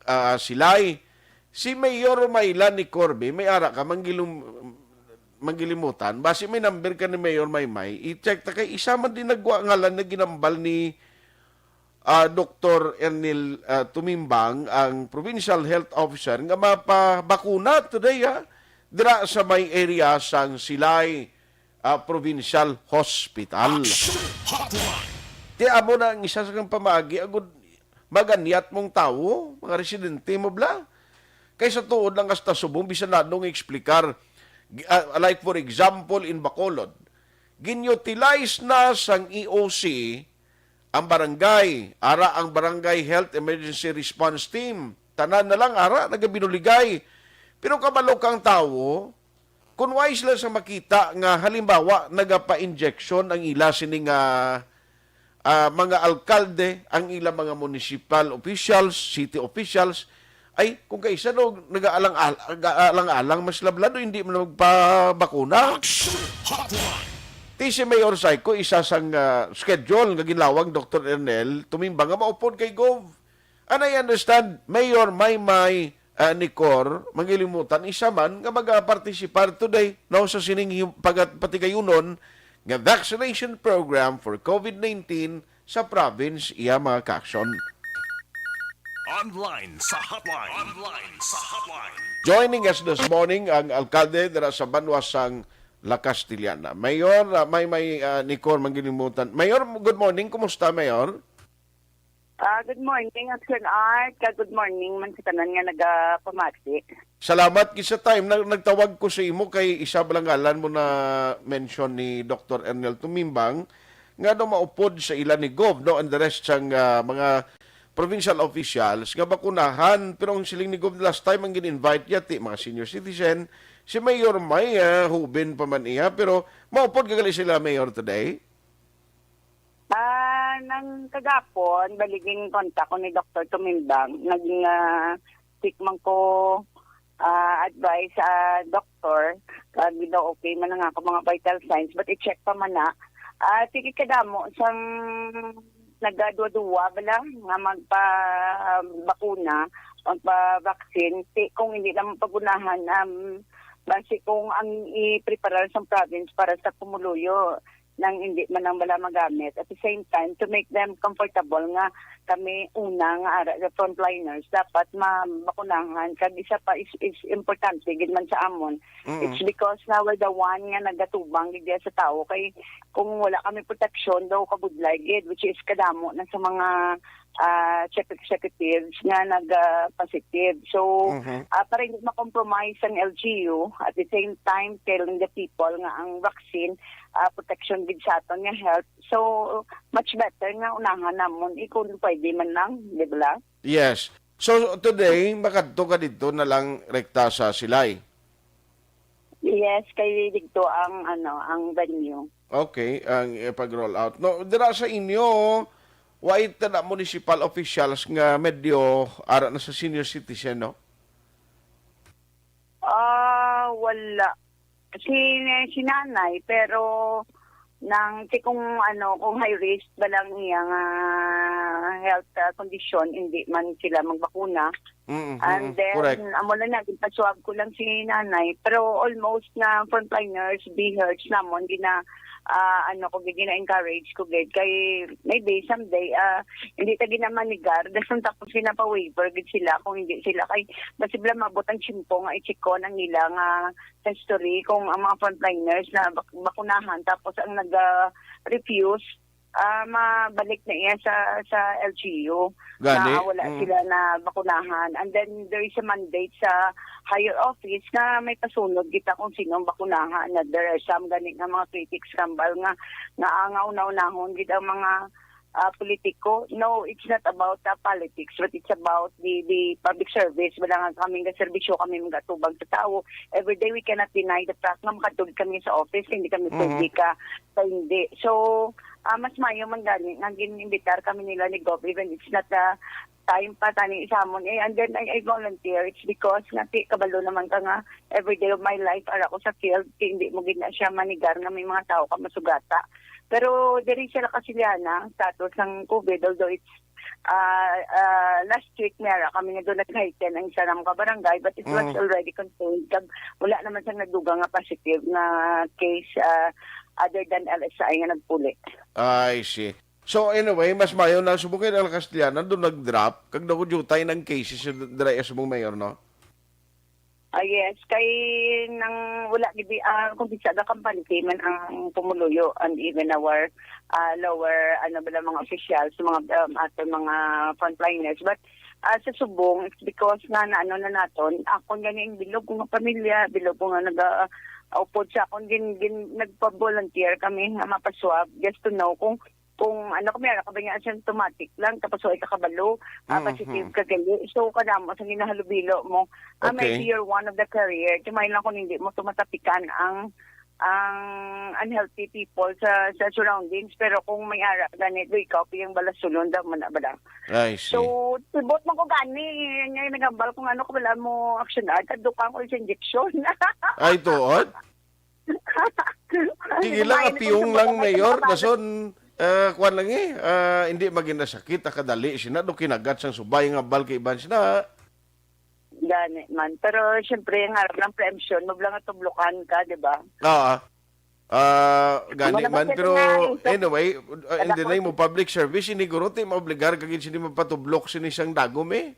ah, Silay. Si Mayor Myla ni Corby, may ara ka, manggilum-, manggilimutan. Basi may number ka ni Mayor Maymay, i-check ta kay isa man din nagwa ngalan na ginambal ni, ah, Doktor Ernil, ah, Tumimbang, ang Provincial Health Officer, nga mapabakuna today, ha, dira sa may area sang Silay, ah, Provincial Hospital. Action Hotline. Ti amo na ang isa sa kang pamaagi, agud maganyat mong tawo, mga residente mo bla. Kay sa tuod lang hasta subong, bisan na anong explicar. Gi-, ah, like for example, in Bacolod, ginutilize na sang E O C ang barangay, ara ang Barangay Health Emergency Response Team. Tanan na lang, ara, nagabinuligay. Pero kabalo kang tawo, kung wala sila sa makita nga, halimbawa, nagapa-injection ang ila sini nga, ah, mga alkalde, ang ila mga municipal officials, city officials, ay, kung kaisa no, nagaalang-al-, nagaalang-alang mas lablado, hindi man magpabakuna. Action Hotline. Ti si Mayor Zayco, isa sang, ah, schedule nga ginlawag Doktor Ernel, Tumimbang nga maupod kay Gov. And I understand, Mayor Maymay, ah, Nicor, mangilimutan, isa man nga magapartisipar today, no, sa sining him-, pagat-, patigayunon nga vaccination program for COVID nineteen sa province iya mga kaaksyon. Online sa hotline. Online sa hotline. Joining us this morning ang alkalde dira sa banwa sang La Castellana. Mayor, ah, Maymay, ah, Nicor, mangilimutan. Mayor, good morning. Kumusta, Mayor? Ah, good morning, Action Art, kag good morning man sa tanan nga nagapamati. Salamat gid sa time na nagtawag ko sa imo kay isa ba lang ngalan mo na mention ni Doktor Ernel Tumimbang nga daw maupod sa ila ni Gov, no, and the rest sang, ah, mga provincial officials nga bakunahan, pero ang siling ni Gov last time ang gin-invite niya ti mga senior citizen, si Mayor May, ah, hubin pa man iya, pero maupod ka gali sila, Mayor, today? Ah, nang kagapon, bali, gin-contact ko ni Doktor Tumimbang. Naging, ah, seek man ko, ah, advice sa doktor. Kag daw okay man ang ako mga vital signs, but i-check pa man na. Ah, sige, kadamo sang nagaduwa-duwa bala nga magpabakuna, magpa-vaccine. Ti, kung hindi naman pagunahan, um, basi kung ang ipreparar sa province para sa pumuluyo, nang hindi man lang bala magamit. At the same time, to make them comfortable nga kami una nga ara sa frontliners, dapat mabakunahan. Kag isa pa is, is importante gid man sa amon. Mm. It's because na we're the one nga nagatubang gid sa tao. Kay kung wala kami proteksyon daw, kabudlay gid, which is kadamo na sa mga, ah, chief executives nga nag, ah, positive. So, Mhm. ah, para hindi ma-compromise ang L G U, at the same time, telling the people nga ang vaccine, ah, protection gid sa aton nga health. So, much better nga unahan namon, eh, kung pwede man lang, di ba? Yes. So, today, makadto ka dito na lang rekta sa Silay? Yes, kay dito ang, ano, ang venue. Okay, ang ipag-roll out. No, dira sa inyo, why ta na municipal officials nga medyo ara na sa senior citizen, no? Ah, wala. Si, si nanay, pero nang, si kung ano, kung high risk ba lang iya nga health, ah, condition, hindi man sila magbakuna. Mm, And mm, then, correct. Amo na na, ginpaswab ko lang si nanay. Pero almost na frontliners, BHERTs namon, gina, ah, ano ko, gina-encourage ko gid. Kay maybe someday, ah, hindi ta ginamanigar. Dason tapos ginapa-waiver gid sila kung hindi sila. Kay, basi bala maabot ang tiyempo nga i-check ko ang ila nga history kung ang mga frontliners na bak-, bakunahan, tapos ang nag, ah, refuse, ah, mabalik na iya sa, sa L G U. Gani? Na wala Mm. sila na bakunahan. And then, there is a mandate sa higher office na may pasunod kita kung sino ang bakunahan. Na there are some gani nga mga critics, Kambal, nga, nga ang una-unahon gid ang mga, ah, politiko. No, it's not about the politics, but it's about the, the public service. Wala nga kami nga serbisyo, kami magatubang sa tao. Every day, we cannot deny the fact nga makatulog kami sa office, hindi kami Mhm. pwede ka sa hindi. So, ah, mas mayo man gani nga gin-imbitar kami nila ni Gov, even it's not the time pa tani sa amon. Eh, and then I, I volunteer. It's because nga ti, kabalo naman ka nga every day of my life ara ko sa field, ti hindi mo gid na siya manigar nga may mga tao ka masugata. Pero diri sa La Castellana, status ng COVID, although it's, ah, ah, last week, may ara kami nga doon nag-heighten ang isa namon ka barangay, but it was Mm. already contained. Kag wala naman siyang nadugang nga positive nga case, ah, other than L S I nga nagpuli. I see. So, anyway, mas mayo na subong kay ang Castellana, doon nag-drop, kag nakudyutay ng cases sa dira sa subong mayor, no? Ah, yes, kay nang wala gid, ah, kung bisa gakampante man ang pumuluyo and even our, ah, lower, ano ba lang, mga officials, mga, um, ato mga frontliners. But, ah, sa subong, it's because nga naano na naton, akon gani ang bilog ko nga pamilya, bilog ko nga naga-, upod sa akon, gin, gin, nagpa-volunteer kami nga mapaswab just to know kung, kung ano, kung meron ka ba niya asymptomatic lang, tapos wala ka kabalo, ah, Mm, positive mm. ka gali. So, kanamo sa ginahalubilo mo, ah, maybe Okay. you're one of the carrier. Kamay lang kung hindi mo tumatapikan ang, ang unhealthy people sa, sa surroundings. Pero kung may ara ka ganit, do ikaw pa yung balasulon daw man na bala. I see. So, tibot man ko gani, nga nagambal kung ano ko wala mo action, ah, kadukang ko sa injection. Ay, tuod? Sige lang, Kumain apiyong ko lang, sa Mayor. Kabagan. Dason, ah, kuwan lang eh. Ah, hindi maging nasakit, ah, kadali sina, do kinagat sang subay nga bal kay iban sina. Gani man. Pero, siyempre, ang harap ng preemption, mo lang tublukan ka, di ba? Ah, ah, gani Wala man, man, pero siya na, anyway, uh, in the name of public service, siniguro ti maobligar ka gid sini magpatublok sini sang dagom eh.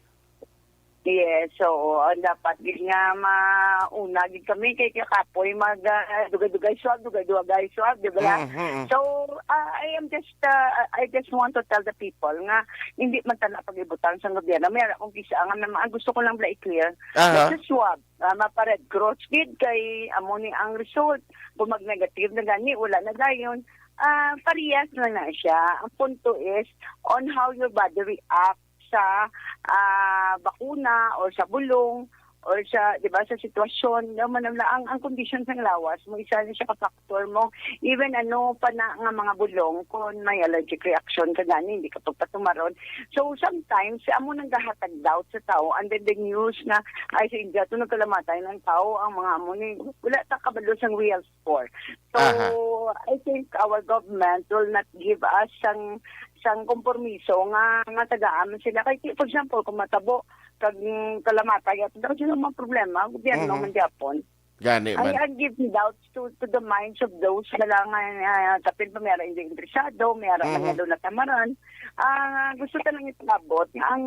Yes, oo. Ang dapat gid nga mauna gid kami kay kakapoy mag, ah, dugay-dugay swab, dugay-dugay swab, di ba? Mm, mm. So, ah, I am just, ah, I just want to tell the people nga hindi man tana pag-ibutang sa gobyerno. May ara kong kisa nga may mga gusto ko lang bala i-clear. Aha. Sa swab, ah, mapa Red Cross gid kay amo ni ang result. Kung mag-negative na gani, wala na dayon. Ah, parehas na na siya. Ang punto is on how your body react sa, ah, bakuna or sa bulong or sa, di ba, sa sitwasyon. Nga man ang, ang, ang kondisyon sa lawas mo, isa na siya ka factor mo. Even ano pa na nga mga bulong, kung may allergic reaction ka gani, hindi ka pagpatumaron. So, sometimes, amo nang gahatag doubt sa tao, and then the news na, ay, sa India, to nagkalamatay ng tao, ang mga amo ni, wala ta kabalo sang real score. So, Aha. I think our government will not give us sang, sang kompromiso nga, nga tagaan sila. Kay, for example, kung matabo, kag, mm, kalamatay, at daw sila mga problema, gobyerno Mhm. man gyapon. Gani I, man. I give doubts to, to the minds of those na lang, ah, ah, kapin pa may ara hindi interesado, may ara man Mhm. nga daw natamaran. Ah, gusto ta lang ipabot nga ang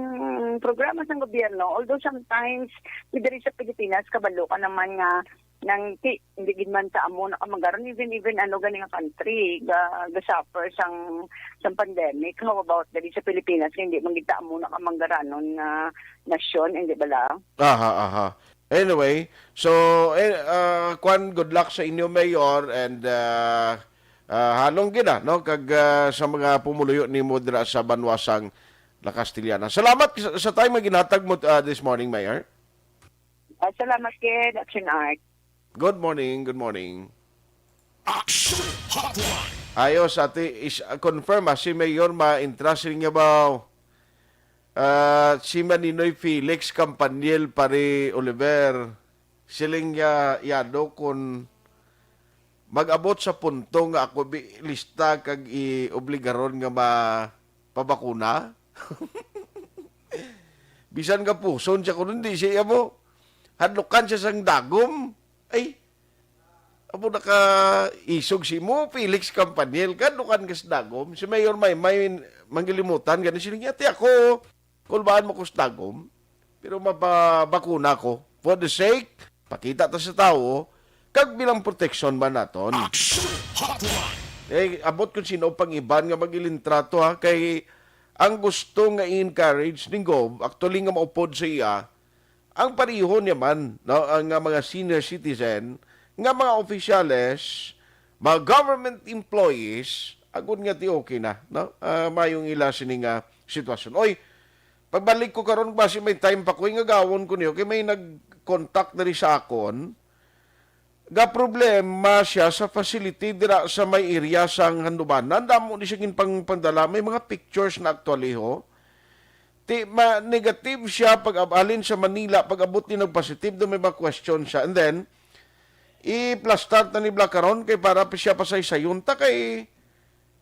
programa sang gobyerno, although sometimes, diri sa Pilipinas, kabalo ka naman nga nang ti-, hindi gid man ta amo na kamanggaran, even, even ano gani nga country, ga, ga-suffer sang, sang pandemic. How about diri sa Pilipinas, nga hindi man gid ta amo na kamanggaranon nga nasyon, hindi bala? Aha, aha. Anyway, so, eh, ah, kwan, good luck sa inyo, Mayor, and, ah, ah, halong gid, ah, no? Kag, ah, sa mga pumuluyo nimo dira sa banwa sang La Castellana. Salamat sa, sa time nga ginhatag mo, ah, this morning, Mayor. Ah, salamat gid, Action Art. Good morning, good morning. Action Hotline. Ayos, ati, is, ah, confirm, ah, si Mayor ma-entra, siling niya ba? Ah, si Maninoy Felix Campaniel, pare Oliver, siling niya, yado, kun mag-abot sa punto nga ako bi-, lista kag i-obligaron nga ma-, pabakuna. Bisan nga puson siya, kun hindi siya mo, hadlukan siya sang dagom. Ay, amo nakaisog si mo, Felix Campaniel, hadlukan ka sa dagom. Si Mayor Maymay, manggilimutan, gani siling niya, "Ate, ako, kulbaan mo ko sa dagom, pero mapabakuna ko. For the sake, pakita ta sa tao, kag bilang proteksyon ba naton?" Action Hotline. Eh, abot kung sino pang iban nga mag-ilintrato, ha, kay ang gusto nga i-encourage ning Gov, actually, nga maupod sa iya, ang pareho niya man, no, ang, ah, mga senior citizen, nga mga opisyales, mga government employees, agod nga ti okay na, no? Ah, mayong ila sini nga sitwasyon. Oy, pagbalik ko karon, basi may time pa ko, nga gawon ko niyo, kay may nag-contact diri sa akon, ga problema siya sa facility dira sa may area sang Handumanan. Damo ni siya ginpang-, pangdala. May mga pictures na actually, ho. Ti, ma-, negative siya pag ab-, halin sa Manila, pag abot ni nag-positive, do may mga question siya. And then, i-plus start na ni Black karon kay para pa siya pasaysayon ta kay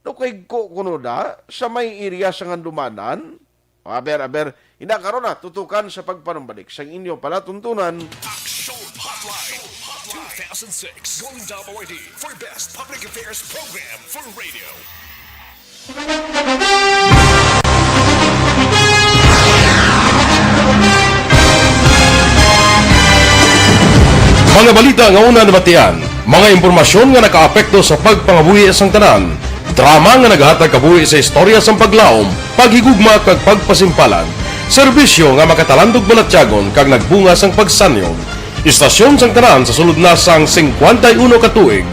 no kay ko kuno da sa may area sang Handumanan. Aber, aber, ina karon na tutukan sa pagpanumbalik sang inyo palatuntunan. Action Hotline two thousand six Golden Dome Awardee for Best Public Affairs Program for Radio. Mga balita nga una nabatian, mga impormasyon nga nakaapekto sa pagpangabuhi sang tanan, drama nga naghatag kabuhi sa istorya sang paglaom, paghigugma kag pagpasimpalan, serbisyo nga makatalandog balatyagon kag nagbunga sang pagsanyog. Istasyon sang tanan sa sulod na sang singkwenta y uno ka tuig.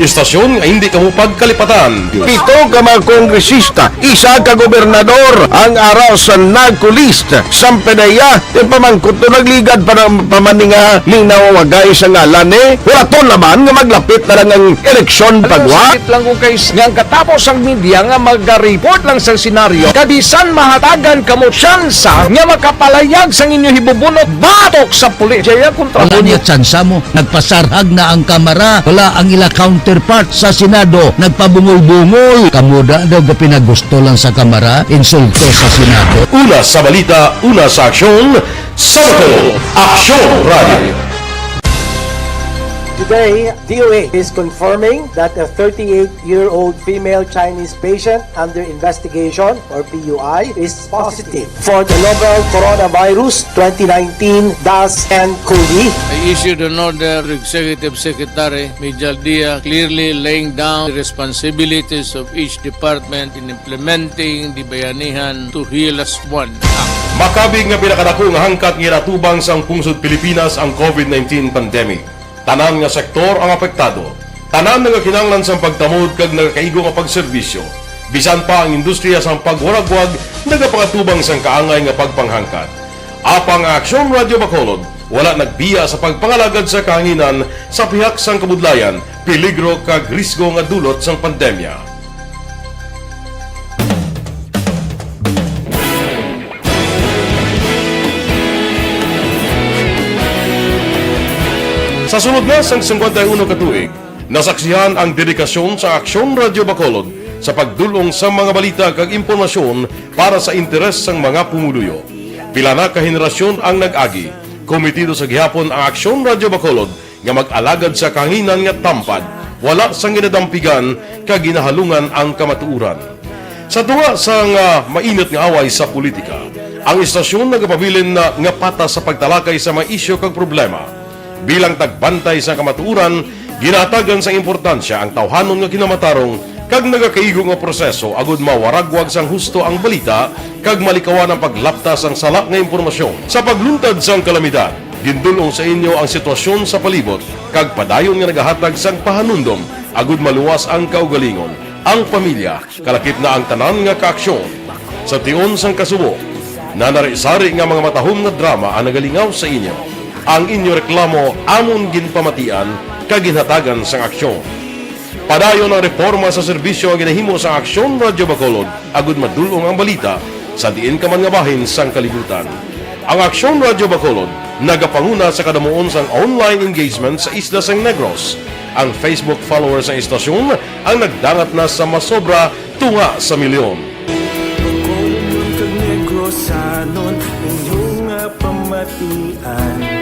Istasyon nga hindi kamo pagkalipatan. Pito ka mga kongresista, isa ka gobernador ang ara sa NAGCO list. Sampedeya, yung pamangkot to nagligad pa ng pamaninga ning nawawagay sa ngalan eh. Wala to naman nga maglapit na lang ang eleksyon pagwa. Sakit lang kung kay nga ang katapos ang media nga mag-report lang sa senaryo, kabisan mahatagan kamo tsansa nga makapalayag sang inyo hibubunot batok sa pulis. Jaya kontra Wala niya tsansa mo. Nagpasarhag na ang Kamara. Wala ang ila counterpart sa Senado. Nagpabungol-bungol. Kamo da daw gapinagusto lang sa Kamara, insulto sa Senado. Una sa balita, una sa aksyon, sa Bacolod, Aksyon Radio. Today, D O A is confirming that a thirty-eight-year-old female Chinese patient under investigation, or P U I, is positive for the novel coronavirus twenty nineteen dash N cov. I issued an order to Executive Secretary Mijal Dia, clearly laying down the responsibilities of each department in implementing the Bayanihan Two Hilas One Act. Makabig nga pinakadako nga hangkat nga ginatubang sang pungsod Pilipinas ang COVID nineteen pandemic. Tanan nga sektor ang apektado. Tanan nagakinahanglan sang pagtamod kag nagakaigo nga pagserbisyo. Bisan pa ang industriya sang pagwaragwag nagapakatubang sang kaangay nga pagpanghangkat. Apang ang Aksyon Radyo Bacolod wala nagbiya sa pagpangalagad sa kahanginan sa pihak sang kabudlayan, peligro kag risgo nga dulot sang pandemya. Sa sulod na sang singkwenta y uno ka tuig, nasaksihan ang dedikasyon sa Aksyon Radyo Bacolod sa pagdul-ong sa mga balita kag impormasyon para sa interes sang mga pumuluyo. Pila na ka henerasyon ang nag-agi. Komitido sa gihapon ang Aksyon Radyo Bacolod nga mag-alagad sa kahanginan nga tampad, wala sang ginadampigan kag ginahalungan ang kamatuoran. Sa tunga sang, ah, mainit nga away sa politika, ang istasyon nagapabilin na nga patas sa pagtalakay sa mga isyu kag problema. Bilang tagbantay sa kamatuoran, ginahatagan sang importansya ang tawhanon nga kinamatarong kag nagakaigo nga proseso agud mawaragwag sang husto ang balita kag malikawan ang paglapta sang sala nga impormasyon. Sa pagluntad sang kalamidad, gindul-ong sa inyo ang sitwasyon sa palibot kag padayon nga nagahatag sang pahanumdom agud maluwas ang kaugalingon, ang pamilya, kalakip na ang tanan nga kaaksyon. Sa tion sang kasubo, nanari-sari nga mga matahom nga drama ang nagalingaw sa inyo. Ang inyo reklamo amon ginpamatian kag ginhatagan sang aksyon. Padayon ang reporma sa serbisyo nga ginahimo sa Aksyon Radyo Bacolod agud madul-ong ang balita sa diin ka man nga bahin sang kalibutan. Ang Aksyon Radyo Bacolod nagapanguna sa kadamuon sang online engagement sa isla sang Negros. Ang Facebook followers sang istasyon ang nagdangat na sa masobra tunga sa milyon. Bacolod kag Negrosanon, inyo nga pamatian.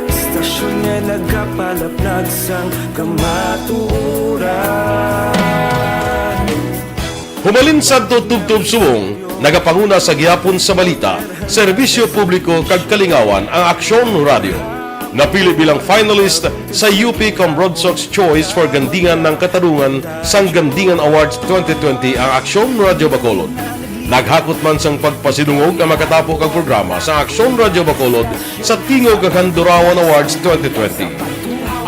Istasyon nga nagapalapnag sang kamatuoran. Humalin sadto tubtob subong, nagapanguna sa gihapon sa balita, serbisyo publiko kag kalingawan ang Aksyon Radyo. Napili bilang finalist sa U P Comrodsocs Choice for Gandingan ng Katarungan sang Gandingan Awards twenty twenty ang Aksyon Radyo Bacolod. Naghakot man sang pagpasidungog ang makatapo kag programa sa Aksyon Radyo Bacolod sa Tingog kag Handurawan Awards twenty twenty.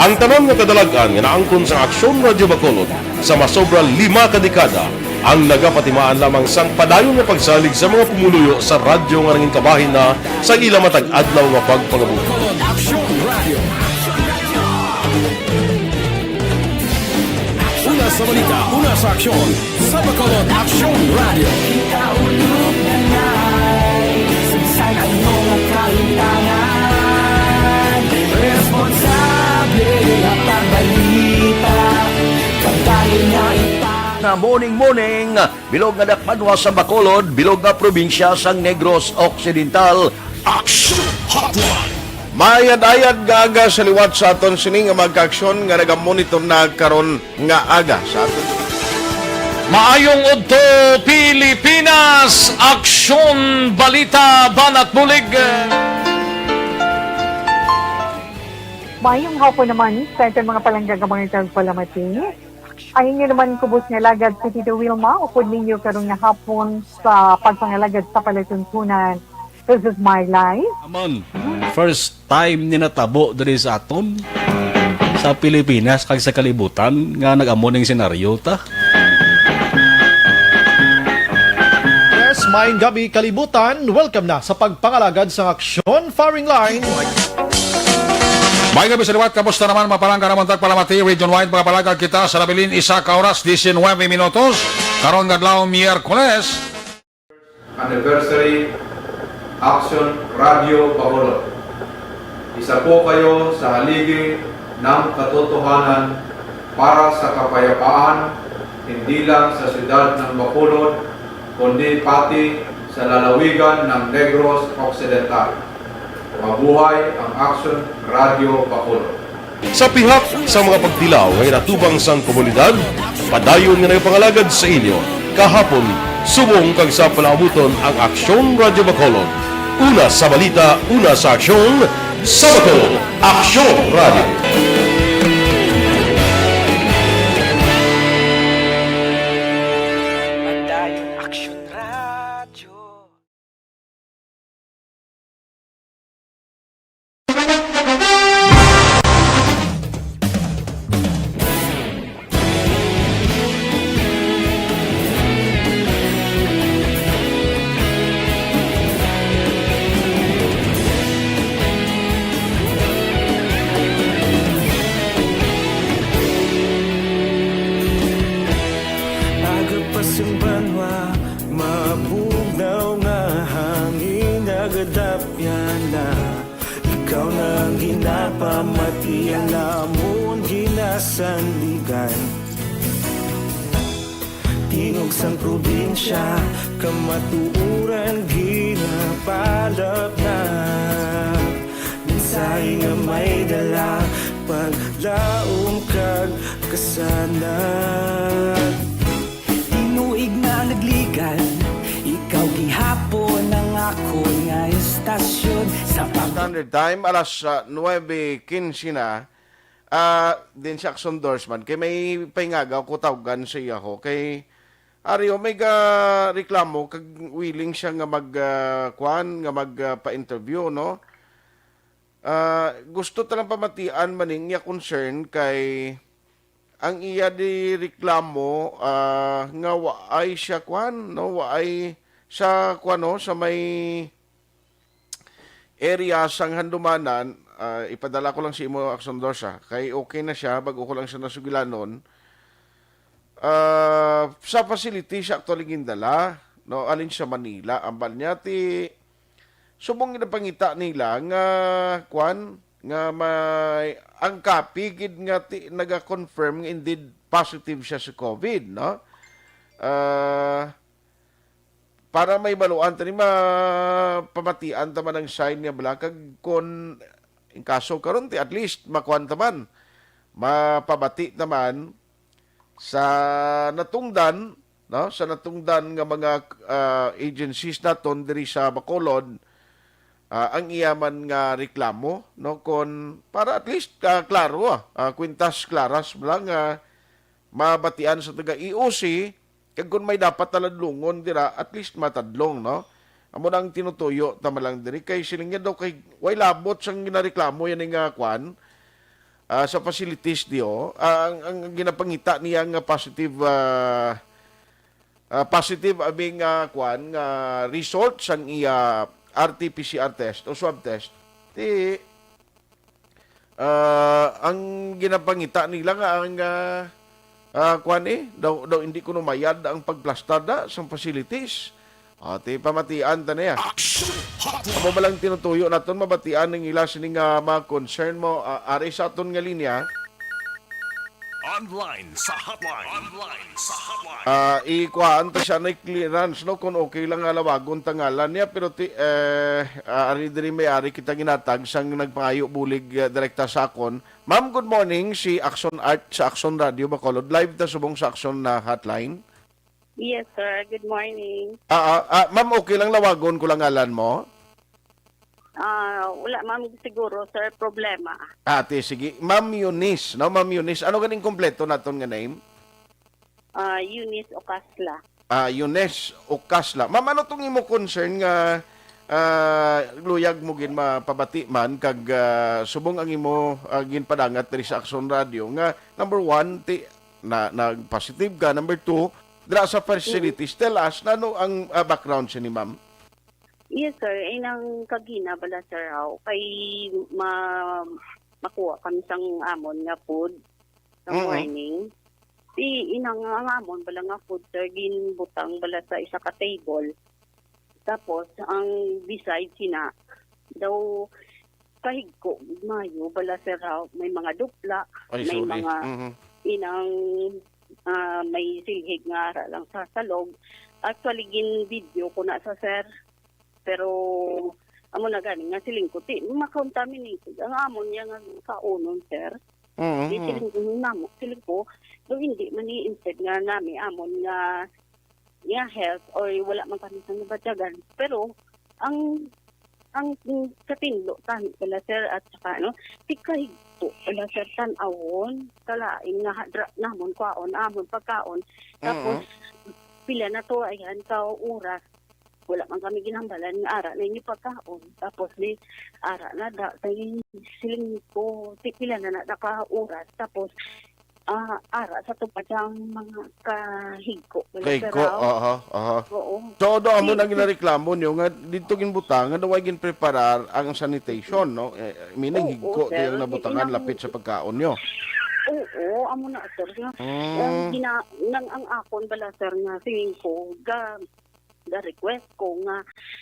Ang tanan nga kadalag-an nga naangkon sa Aksyon Radyo Bacolod sa masobra lima ka dekada ang nagapatimaan lamang sang padayon nga pagsalig sa mga pumuluyo sa radyo nga nangin kabahin na sa ila matag adlaw nga pagpangabuhi. Aksyon Radio. Una sa balita, una sa aksyon, sa Bacolod Aksyon Radio. Sa ano nga kalimtangan, responsable nga pagbalita, kabahin nga ipang- Na morning, morning, bilog nga dakpanwa sa Bacolod, bilog nga probinsya sang Negros Occidental. Action Hotline. Maayad-ayad nga aga sa liwat sa aton sini nga mga kaaksyon nga nagamonitor na karon nga aga sa aton. Maayong udto, Pilipinas! Aksyon, balita, banat bulig. Maayong hapon naman sa aton mga palangga nga mga tagpalamati. Ang inyo naman kubos nga alagad si Tito Wilma, upod ninyo karon nga hapon sa pagpangalagad sa palatuntunan. This is my life. Amon, first time ni natabo diri sa aton, sa Pilipinas kag sa kalibutan, nga nag-amo ning senaryo ta. Yes, maayong gabi, kalibutan. Welcome na sa pagpangalagad sa Aksyon Firing Line. May gabi sa liwat, kamusta naman, mga palangga namon tagpalamati? Region wide, mga palangga kita sa nabilin, isa ka oras, diecinuebe minutos. Karon nga adlaw, Miyerkules. Anniversary, Aksyon Radyo Bacolod. Isa po kayo sa haligi ng katotohanan para sa kapayapaan, hindi lang sa siyudad ng Bacolod, kundi pati sa lalawigan ng Negros Occidental. Mabuhay ang Aksyon Radyo Bacolod. Sa pihak sa mga pagtilaw nga ginatubang sang komunidad, padayon nga nagapangalagad sa inyo kahapon, subong kag sa palaabuton ang Aksyon Radyo Bacolod. Una sa balita, una sa aksyon, sa Bacolod, Aksyon Radyo. Padayon Aksyon Radyo. Aga pa sang banwa, mabugnaw nga hangin, nagadapyan na. Ikaw na ang ginapamati, ang amon ginasandigan. Tingog sang probinsya, kamatuoran ginapalapnap. Mensahe nga may dala, paglaom kag kasanag. Tinuig na nagligad, ikaw gihapon ang akon nga estasyon sa pag- Standard Time, alas, ah, nuebe quince na. Ah, din si Aksyon Dorsman, kay may paingagaw ko tawgan sa iya ho. Kay Ario, may ga reklamo kag willing siya nga mag, ah, kuan, nga mag, ah, pa-interview, no? Ah, gusto ta lang pamatian man ning iya concern kay ang iya di reklamo, ah, nga waay siya kuan, no? Waay sa kuan, no? Sa may area sang Handumanan, ah, ipadala ko lang sa imo, Aksyon Dorsa, kay okay na siya, bag-o ko lang siya nasugilanon. Ah, sa facility siya actually gindala, no, alin sa Manila. Ambal niya ti subong ginapangita nila nga, kwan, nga may, ang copy gid nga ti, naga-confirm nga indeed positive siya sa COVID, no? Ah, para may baluan ta ni, mapamatian ta man ang sign niya bala, kag kon in kaso karon ti at least makuan ta man, mapabati ta man sa natungdan, no, sa natungdan nga mga, ah, agencies naton diri sa Bacolod, ah, ang iya man nga reklamo, no, kon para at least, ah, klaro, ah, ah, kwintas klaras lang nga mabatian sa taga E O C, kag kon may dapat taladlongon dira, at least matadlong, no? Amo na ang tinutuyo ta man lang diri kay siling niya daw kay way labot sang ginareklamo yan nga kwan, ah, sa facilities diyo. Ah, ang, ang ginapangita niya nga positive, ah, ah, positive abi nga kwan nga result sang iya R T P C R test o swab test. Ti, ah, ang ginapangita nila nga ang, ah, ah, kwan, eh, daw, daw hindi kuno mayad ang pagplastar da sang facilities. Ah, ti pamatian ta niya. Action Hotline. Amo ba lang tinutuyo naton mabatian ang ila sini nga mga concern mo, ah, ari sa aton nga linya? Online sa hotline. Online sa hotline. Ah, ikuhaan ta siya na clearance, no? Kung okay lang nga lawagon ta ngalan niya, pero ti, eh, ah, ari diri may ari kita ginatag sang nagpangayo bulig, ah, direkta sa akon. Ma'am, good morning. Si Action Art sa Action Radio Bacolod. Live ta subong sa Action na hotline. Yes, sir. Good morning. Ah, ah, ah, ma'am, okay lang lawagon ko lang ngalan mo? Ah, wala, ma'am, siguro, sir, problema. Ate, sige. Ma'am Eunice, no? Ma'am Eunice, ano ganing kompleto naton nga name? Ah, Eunice Ocasla. Ah, Eunice Ocasla. Ma'am, ano tong imo concern nga, ah, luyag mo gin mapabati man kag, ah, subong ang imo, ah, ginpadangat diri sa Action Radio nga number one, ti, na, nag-positive ka. Number two, dira sa facilities. Tell us, nano ang, ah, background sini, ma'am? Yes, sir. Inang kagina bala, sir, aw, kay ma-, makuha kami sang amon nga food sa Mm-mm. morning. Ti inang ang amon bala nga food, sir, ginbutang bala sa isa ka table. Tapos, ang beside sina, daw kahigko gid maayo bala, sir, aw, may mga dupla, Ay, may sorry. mga Mhm. inang, ah, may silhig nga ara lang sa salog. Actually, gin-video ko na sa, sir. Pero, amo na gani nga siling ko, ti, ma-contaminated ang amon niya nga kaunon, sir. Mhm, Di mhm. siling ko namo, siling ko, do hindi man ni instead nga nami amon nga, nga health or wala man kami sa nabatyagan. Pero, ang, ang, mm, katinlo tani pala, sir, at saka, ano, ti kahigko pala, sir, tan-awon, kalain nga hadra namon kwaon, amon pagkaon. Tapos, Mhm. pila na to, ayan, ka oras, wala man kami ginhambalan nga ara na inyo pagkaon. Tapos, di, ara na da, kay siling ko, ti pila na na, na ka oras. Tapos, ah, ara sa tupad ang mga kahigko. Wala Kahigko, saraw. Aha, aha. Oo. So, do amo Di, na ginareklamo niyo nga dito ginbutang, nga way ginpreparar ang sanitation, no? Eh, meaning Oo, higko, sir. kaya nabutangan Inang lapit sa pagkaon niyo. Oo, amo na, sir. Nga, Mm. ang gina-, nang ang akon bala, sir, nga siling ko, ga, ga-request ko nga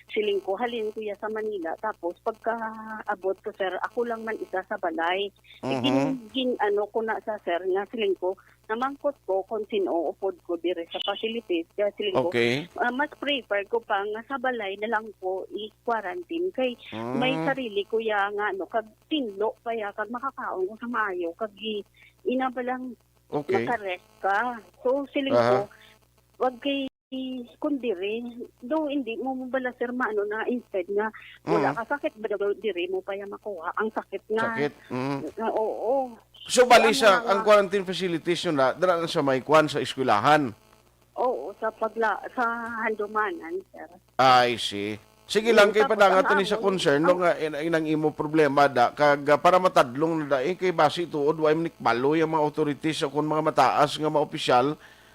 siling ko, halin ko ya sa Manila. Tapos, pagka-abot ko, sir, ako lang man isa sa balay. Eh, gin-, Mhm. gin-, ano ko na sa, sir, nga siling ko, namangkot ko kung sino upod ko dire sa facilities. Kaya siling ko, Okay. ah, mas prefer ko pa nga sa balay na lang ko i-quarantine. Kay may Mm. sarili ko ya nga, ano, kag tinlo pa ya, kag makakaon ko sa maayo, kag gi-, ina ba lang Okay. naka-rest ka. So, siling Aha. ko, wag kay kung diri, do hindi mo mo bala, sir, maano na instead nga wala Mm. ka sakit, ba daw diri mo pa ya makuha ang sakit nga, Sakit, mm. nga, oo. So, bali Ang sa, mga ang quarantine facilities nyo na, dala na sa may kwan sa eskwelahan? Oo, sa pagla-, sa handumanan, sir. I see. Sige Mm, lang, kay tapos padangatan ang ni sa amon, concern, no, ang nga in-, inang imo problema da, kag, ah, para matadlong na da, eh, kay basi tuod, wa im nikbaloy ang mga authorities o kung mga mataas nga mga opisyal,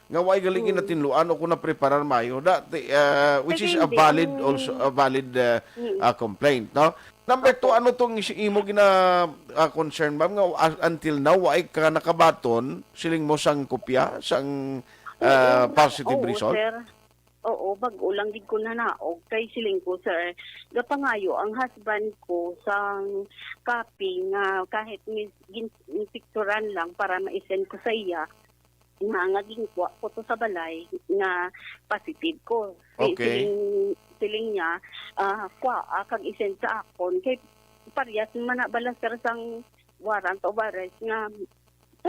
nga wa gali Mm. ginatinluan o kung napreparar mayo. Da, ti-, ah, which is a Depende valid ang also, a valid, ah, Mm. ah, complaint, no? Number two, Opo. ano tong is-, imo gina, ah, concern, ma'am, nga, ah, until now, wa ay ka nakabaton, siling mo sang kopya, sang, Oo, ah, positive oo, result? sir. Oo, bag-o lang gid ko nanaog kay siling ko, sir, gapangayo ang husband ko sang copy nga kahit mis-, gin-, picturan lang para ma-send ko sa iya nga, nga ginkuha ko to sa balay nga positive ko. Si-, Okay. siling, siling niya, ah, kuha, ah, kag i-send sa akon. Kay parehas man na bala, sir, sang warrant of arrest nga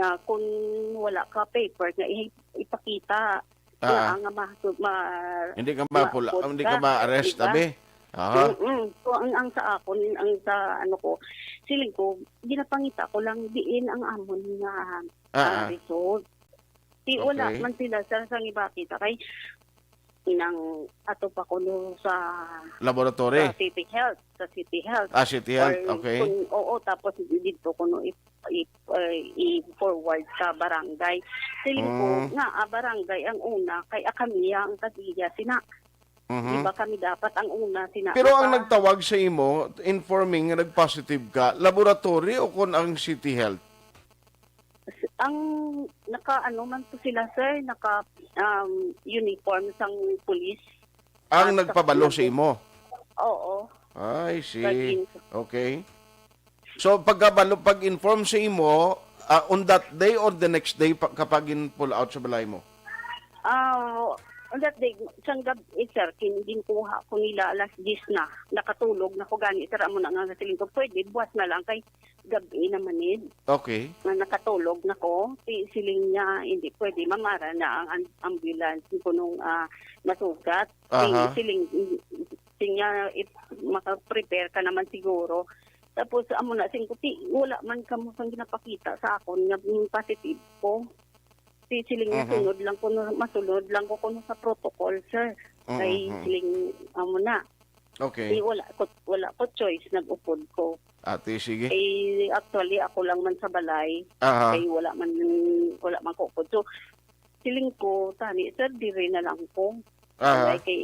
ah, kung wala ka paper nga i-, ipakita, Ah. nga, nga ma-, ma-, Hindi ka ma-, mapula-, maupod hindi ka ka, ma-arrest, diba? abi. Aha. Mm-mm. So, ang, ang sa akon, ang sa ano ko, siling ko, ginapangita ko lang diin ang amon nga, Ah, ah, ah. result. Di wala Okay. man sila, sir, sa gibakita kay inang ato pa kuno sa Laboratory? sa City Health, sa City Health. Ah, City Health, Or okay. kung, oo, tapos dito kuno i-, i-, eh, i-forward sa barangay. Siling ko Mm. nga, ah, barangay ang una, kay, ah, kami ang tag-iya sina. Mhm. Di ba kami dapat ang una sina Pero ang maka- nagtawag sa imo, informing nga nag-positive ka, laboratory o kon ang City Health? Ang naka-ano man to sila, sir, naka, um, uniform sang pulis. Ang Ah, sa nagpabalo sa nag- imo? Oo. I see. Kag in- Okay. So, pagkabalo, pag-inform sa imo, ah, on that day or the next day pa, kapag in-pull out sa balay mo? Ah, on that day, sang gab-, eh, sir, kin-, ginkuha ko nila alas diyes na. Nakatulog na ko gani, sir, amo na nga siling ko, pwede, buwas na lang kay gab-i naman, eh. Okay. Nga nakatulog na ko, si-, siling niya, hindi pwede, ma'am, ara na ang am-, ambulance, kunong, ah, masugat. Si-, Aha. siling, siling niya, if maka-prepare ka naman siguro. Tapos, amo na, sing kuti, wala man kamo sang ginapakita sa akon nga, mm, positive ko. Si siling niya, Mhm. sunod lang ko, masunod lang ko kuno sa protocol, sir. Mhm, Kay mhm. siling, amo na. Okay. Di, wala ko, wala ko choice, nag-upod ko. Ate, sige. Eh, actually, ako lang man sa balay. Aha. Kay wala man, wala man ko upod. So, siling ko, tani, sir, diri na lang ko. Aha. Balay kay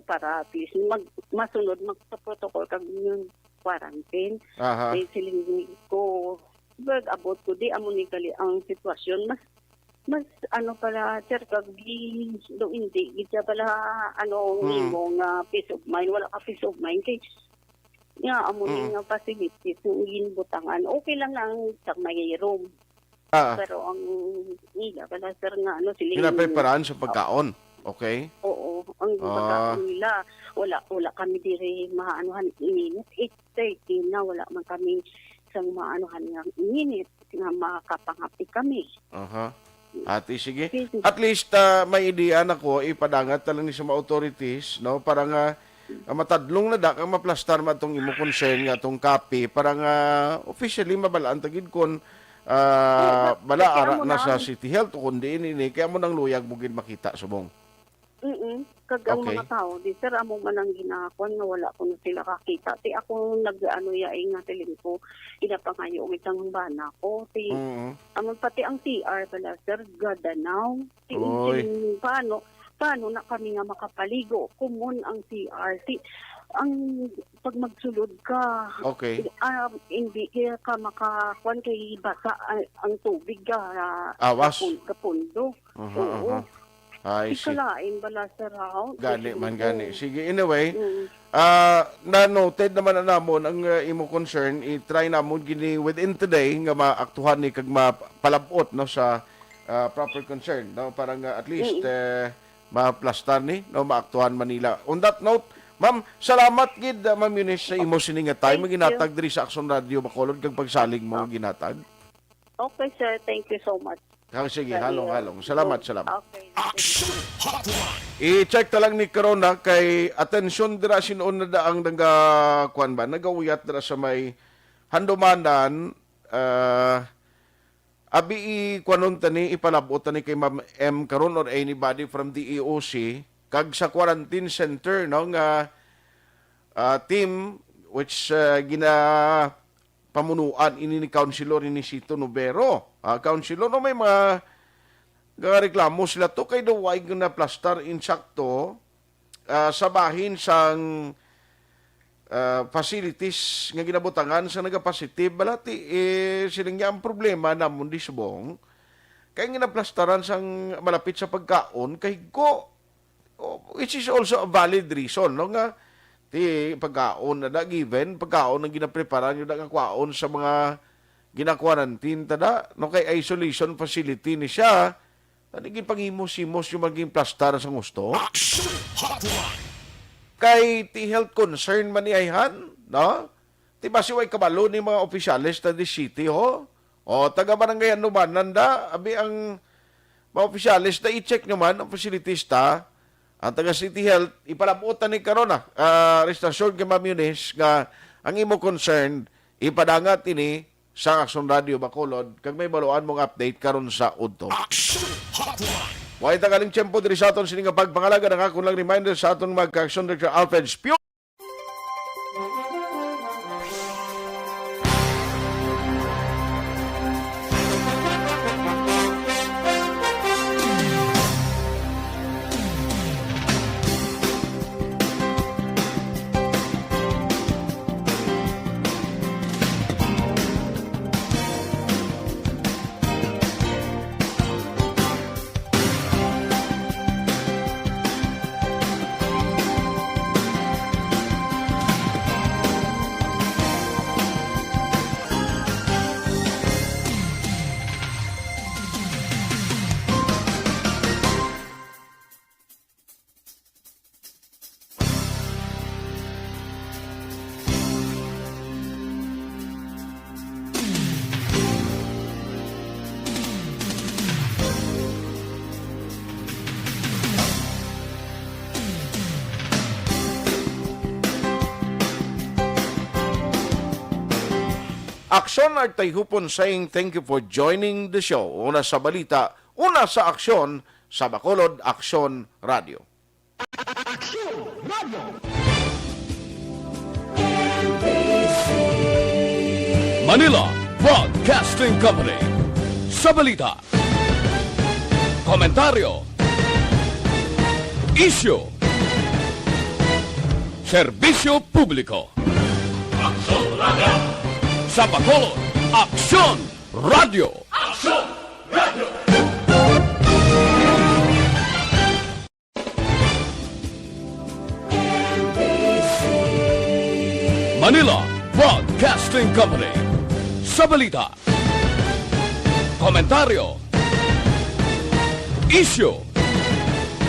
para at least mag-, masunod mag sa protocol kag yung quarantine. Aha. Kay siling ko, pag abot ko, di amo ni gali ang sitwasyon. Mas, mas ano pala, sir, kag di, do hindi, gid siya pala, ano, Hmm. nimo nga peace of mind, wala ka peace of mind. Kay, nga, amo ni Mm. nga facilities, yung ginbutangan. Okay lang na ang sa may room. Ah. Pero ang ila pala, sir, nga, ano, siling Ginapreparahan sa pagkaon. Okay. Oo, ang Ah. pagkaon nila, wala, wala kami diri maanuhan, ininit. Eight thirty na, wala man kami sang maanuhan nga ininit nga makapangapi kami. Aha. Ate, sige. Sige. At least, ah, may idea na ko, ipadangat na lang ni sa mga authorities, no? Para nga, ah, matadlong na da, kang maplastar man tong imo concern nga tong kape, para nga officially mabalaan ta gid kon, ah, Oo, bala kasi ara amo na na sa ang City Health o kundi ini, ini, kaya mo nang luyag mo gid makita subong. Mm-mm. Kag ang Okay. mga tao, di, sir, amo man ang ginakon nga wala ko na sila kakita. Ti ako nag-ano ya, eh, nga siling ko, ginapangayo ang isang bana ko. Ti, Mm. amo pati ang C R pala, sir, gadanaw. Ti, Oy. Unsin, paano, paano na kami nga makapaligo? Kumon ang C R. Ti, ang pag magsulod ka, Okay. ah, hindi kaya ka makakuan kay basa ang, ang tubig ka, ah, Awas. kapun-, kapundo. Aha, Oo. aha. I see. Ikalain bala, sir, ha? Gani Sige man, po. gani. Sige, anyway, Mm. ah, na-noted naman na namon ang, ah, imo concern. I-try namon gini within today nga maaktuhan ni kag mapalabot, no, sa, ah, proper concern, no, para nga at least, Mm. eh, maplastar ni, no, maaktuhan man nila. On that note, ma'am, salamat gid, ah, Ma'am Eunice, sa imo sini nga time Thank nga ginatag you. diri sa Action Radio Bacolod kag pagsalig mo nga ginatag. Okay, sir. Thank you so much. Ah, sige, Sa halong, iyo. halong. Salamat, salamat. Okay. Action Hotline. I-check ta lang ni karon na kay atensyon dira sinuon na da ang naga, kuan ba, nagauyat dira sa may Handumanan, ah, abi i-, kuanon ta ni, ipalab-ot ta ni kay Ma'am M karon or anybody from D E O C, kag sa quarantine center, no, nga, ah, team which, ah, gina-, pamunuan ini ni Councilor ini Sito Nobero. Ah, Councilor, no, may mga gareklamo sila to kay daw way nga naplastar insakto, ah, sa bahin sang, ah, facilities nga ginabutangan sa nagapositive. Balati, eh, siling niya ang problema namon di subong kay ginaplastaran sang malapit sa pagkaon kay ko. Oh, which is also a valid reason, no, nga ti pagkaon na da, given pagkaon ang ginaprepara nyo da nga kwaon sa mga gina-quarantine ta da, no, kay isolation facility ni siya, na di ginpanghimos-himos yung maging plastar sa gusto. Action Hotline. Kay ti health concern man ni ayhan, no? Ti basi way kabalo ni mga opisyales ta di city, ho? O, taga barangay Handumanan da, abi ang mga opisyales da, i-check nyo man ang facilities ta. Ang taga City Health, ipalabot na ni karon na, ah, rest assured kay Ma'am Eunice nga ang imo concern, ipadangat ini sa Aksyon Radio Bacolod, kag may baluan mong update karon sa udto. Action Hotline. Way tagaling tiyempo diri sa aton sini nga pagpangalaga, ang akon lang reminder sa aton magka-action, Director Alfred Spio. Aksyon Artay Hupon saying thank you for joining the show. Una sa balita, una sa aksyon, sa Bacolod Aksyon Radio. Aksyon Radio. Manila Broadcasting Company. Sa balita, komentaryo, isyu, serbisyo publiko. Aksyon Radio. Sa Bacolod, Aksyon Radio. Aksyon Radio. Manila Broadcasting Company. Sa balita, komentaryo, isyu,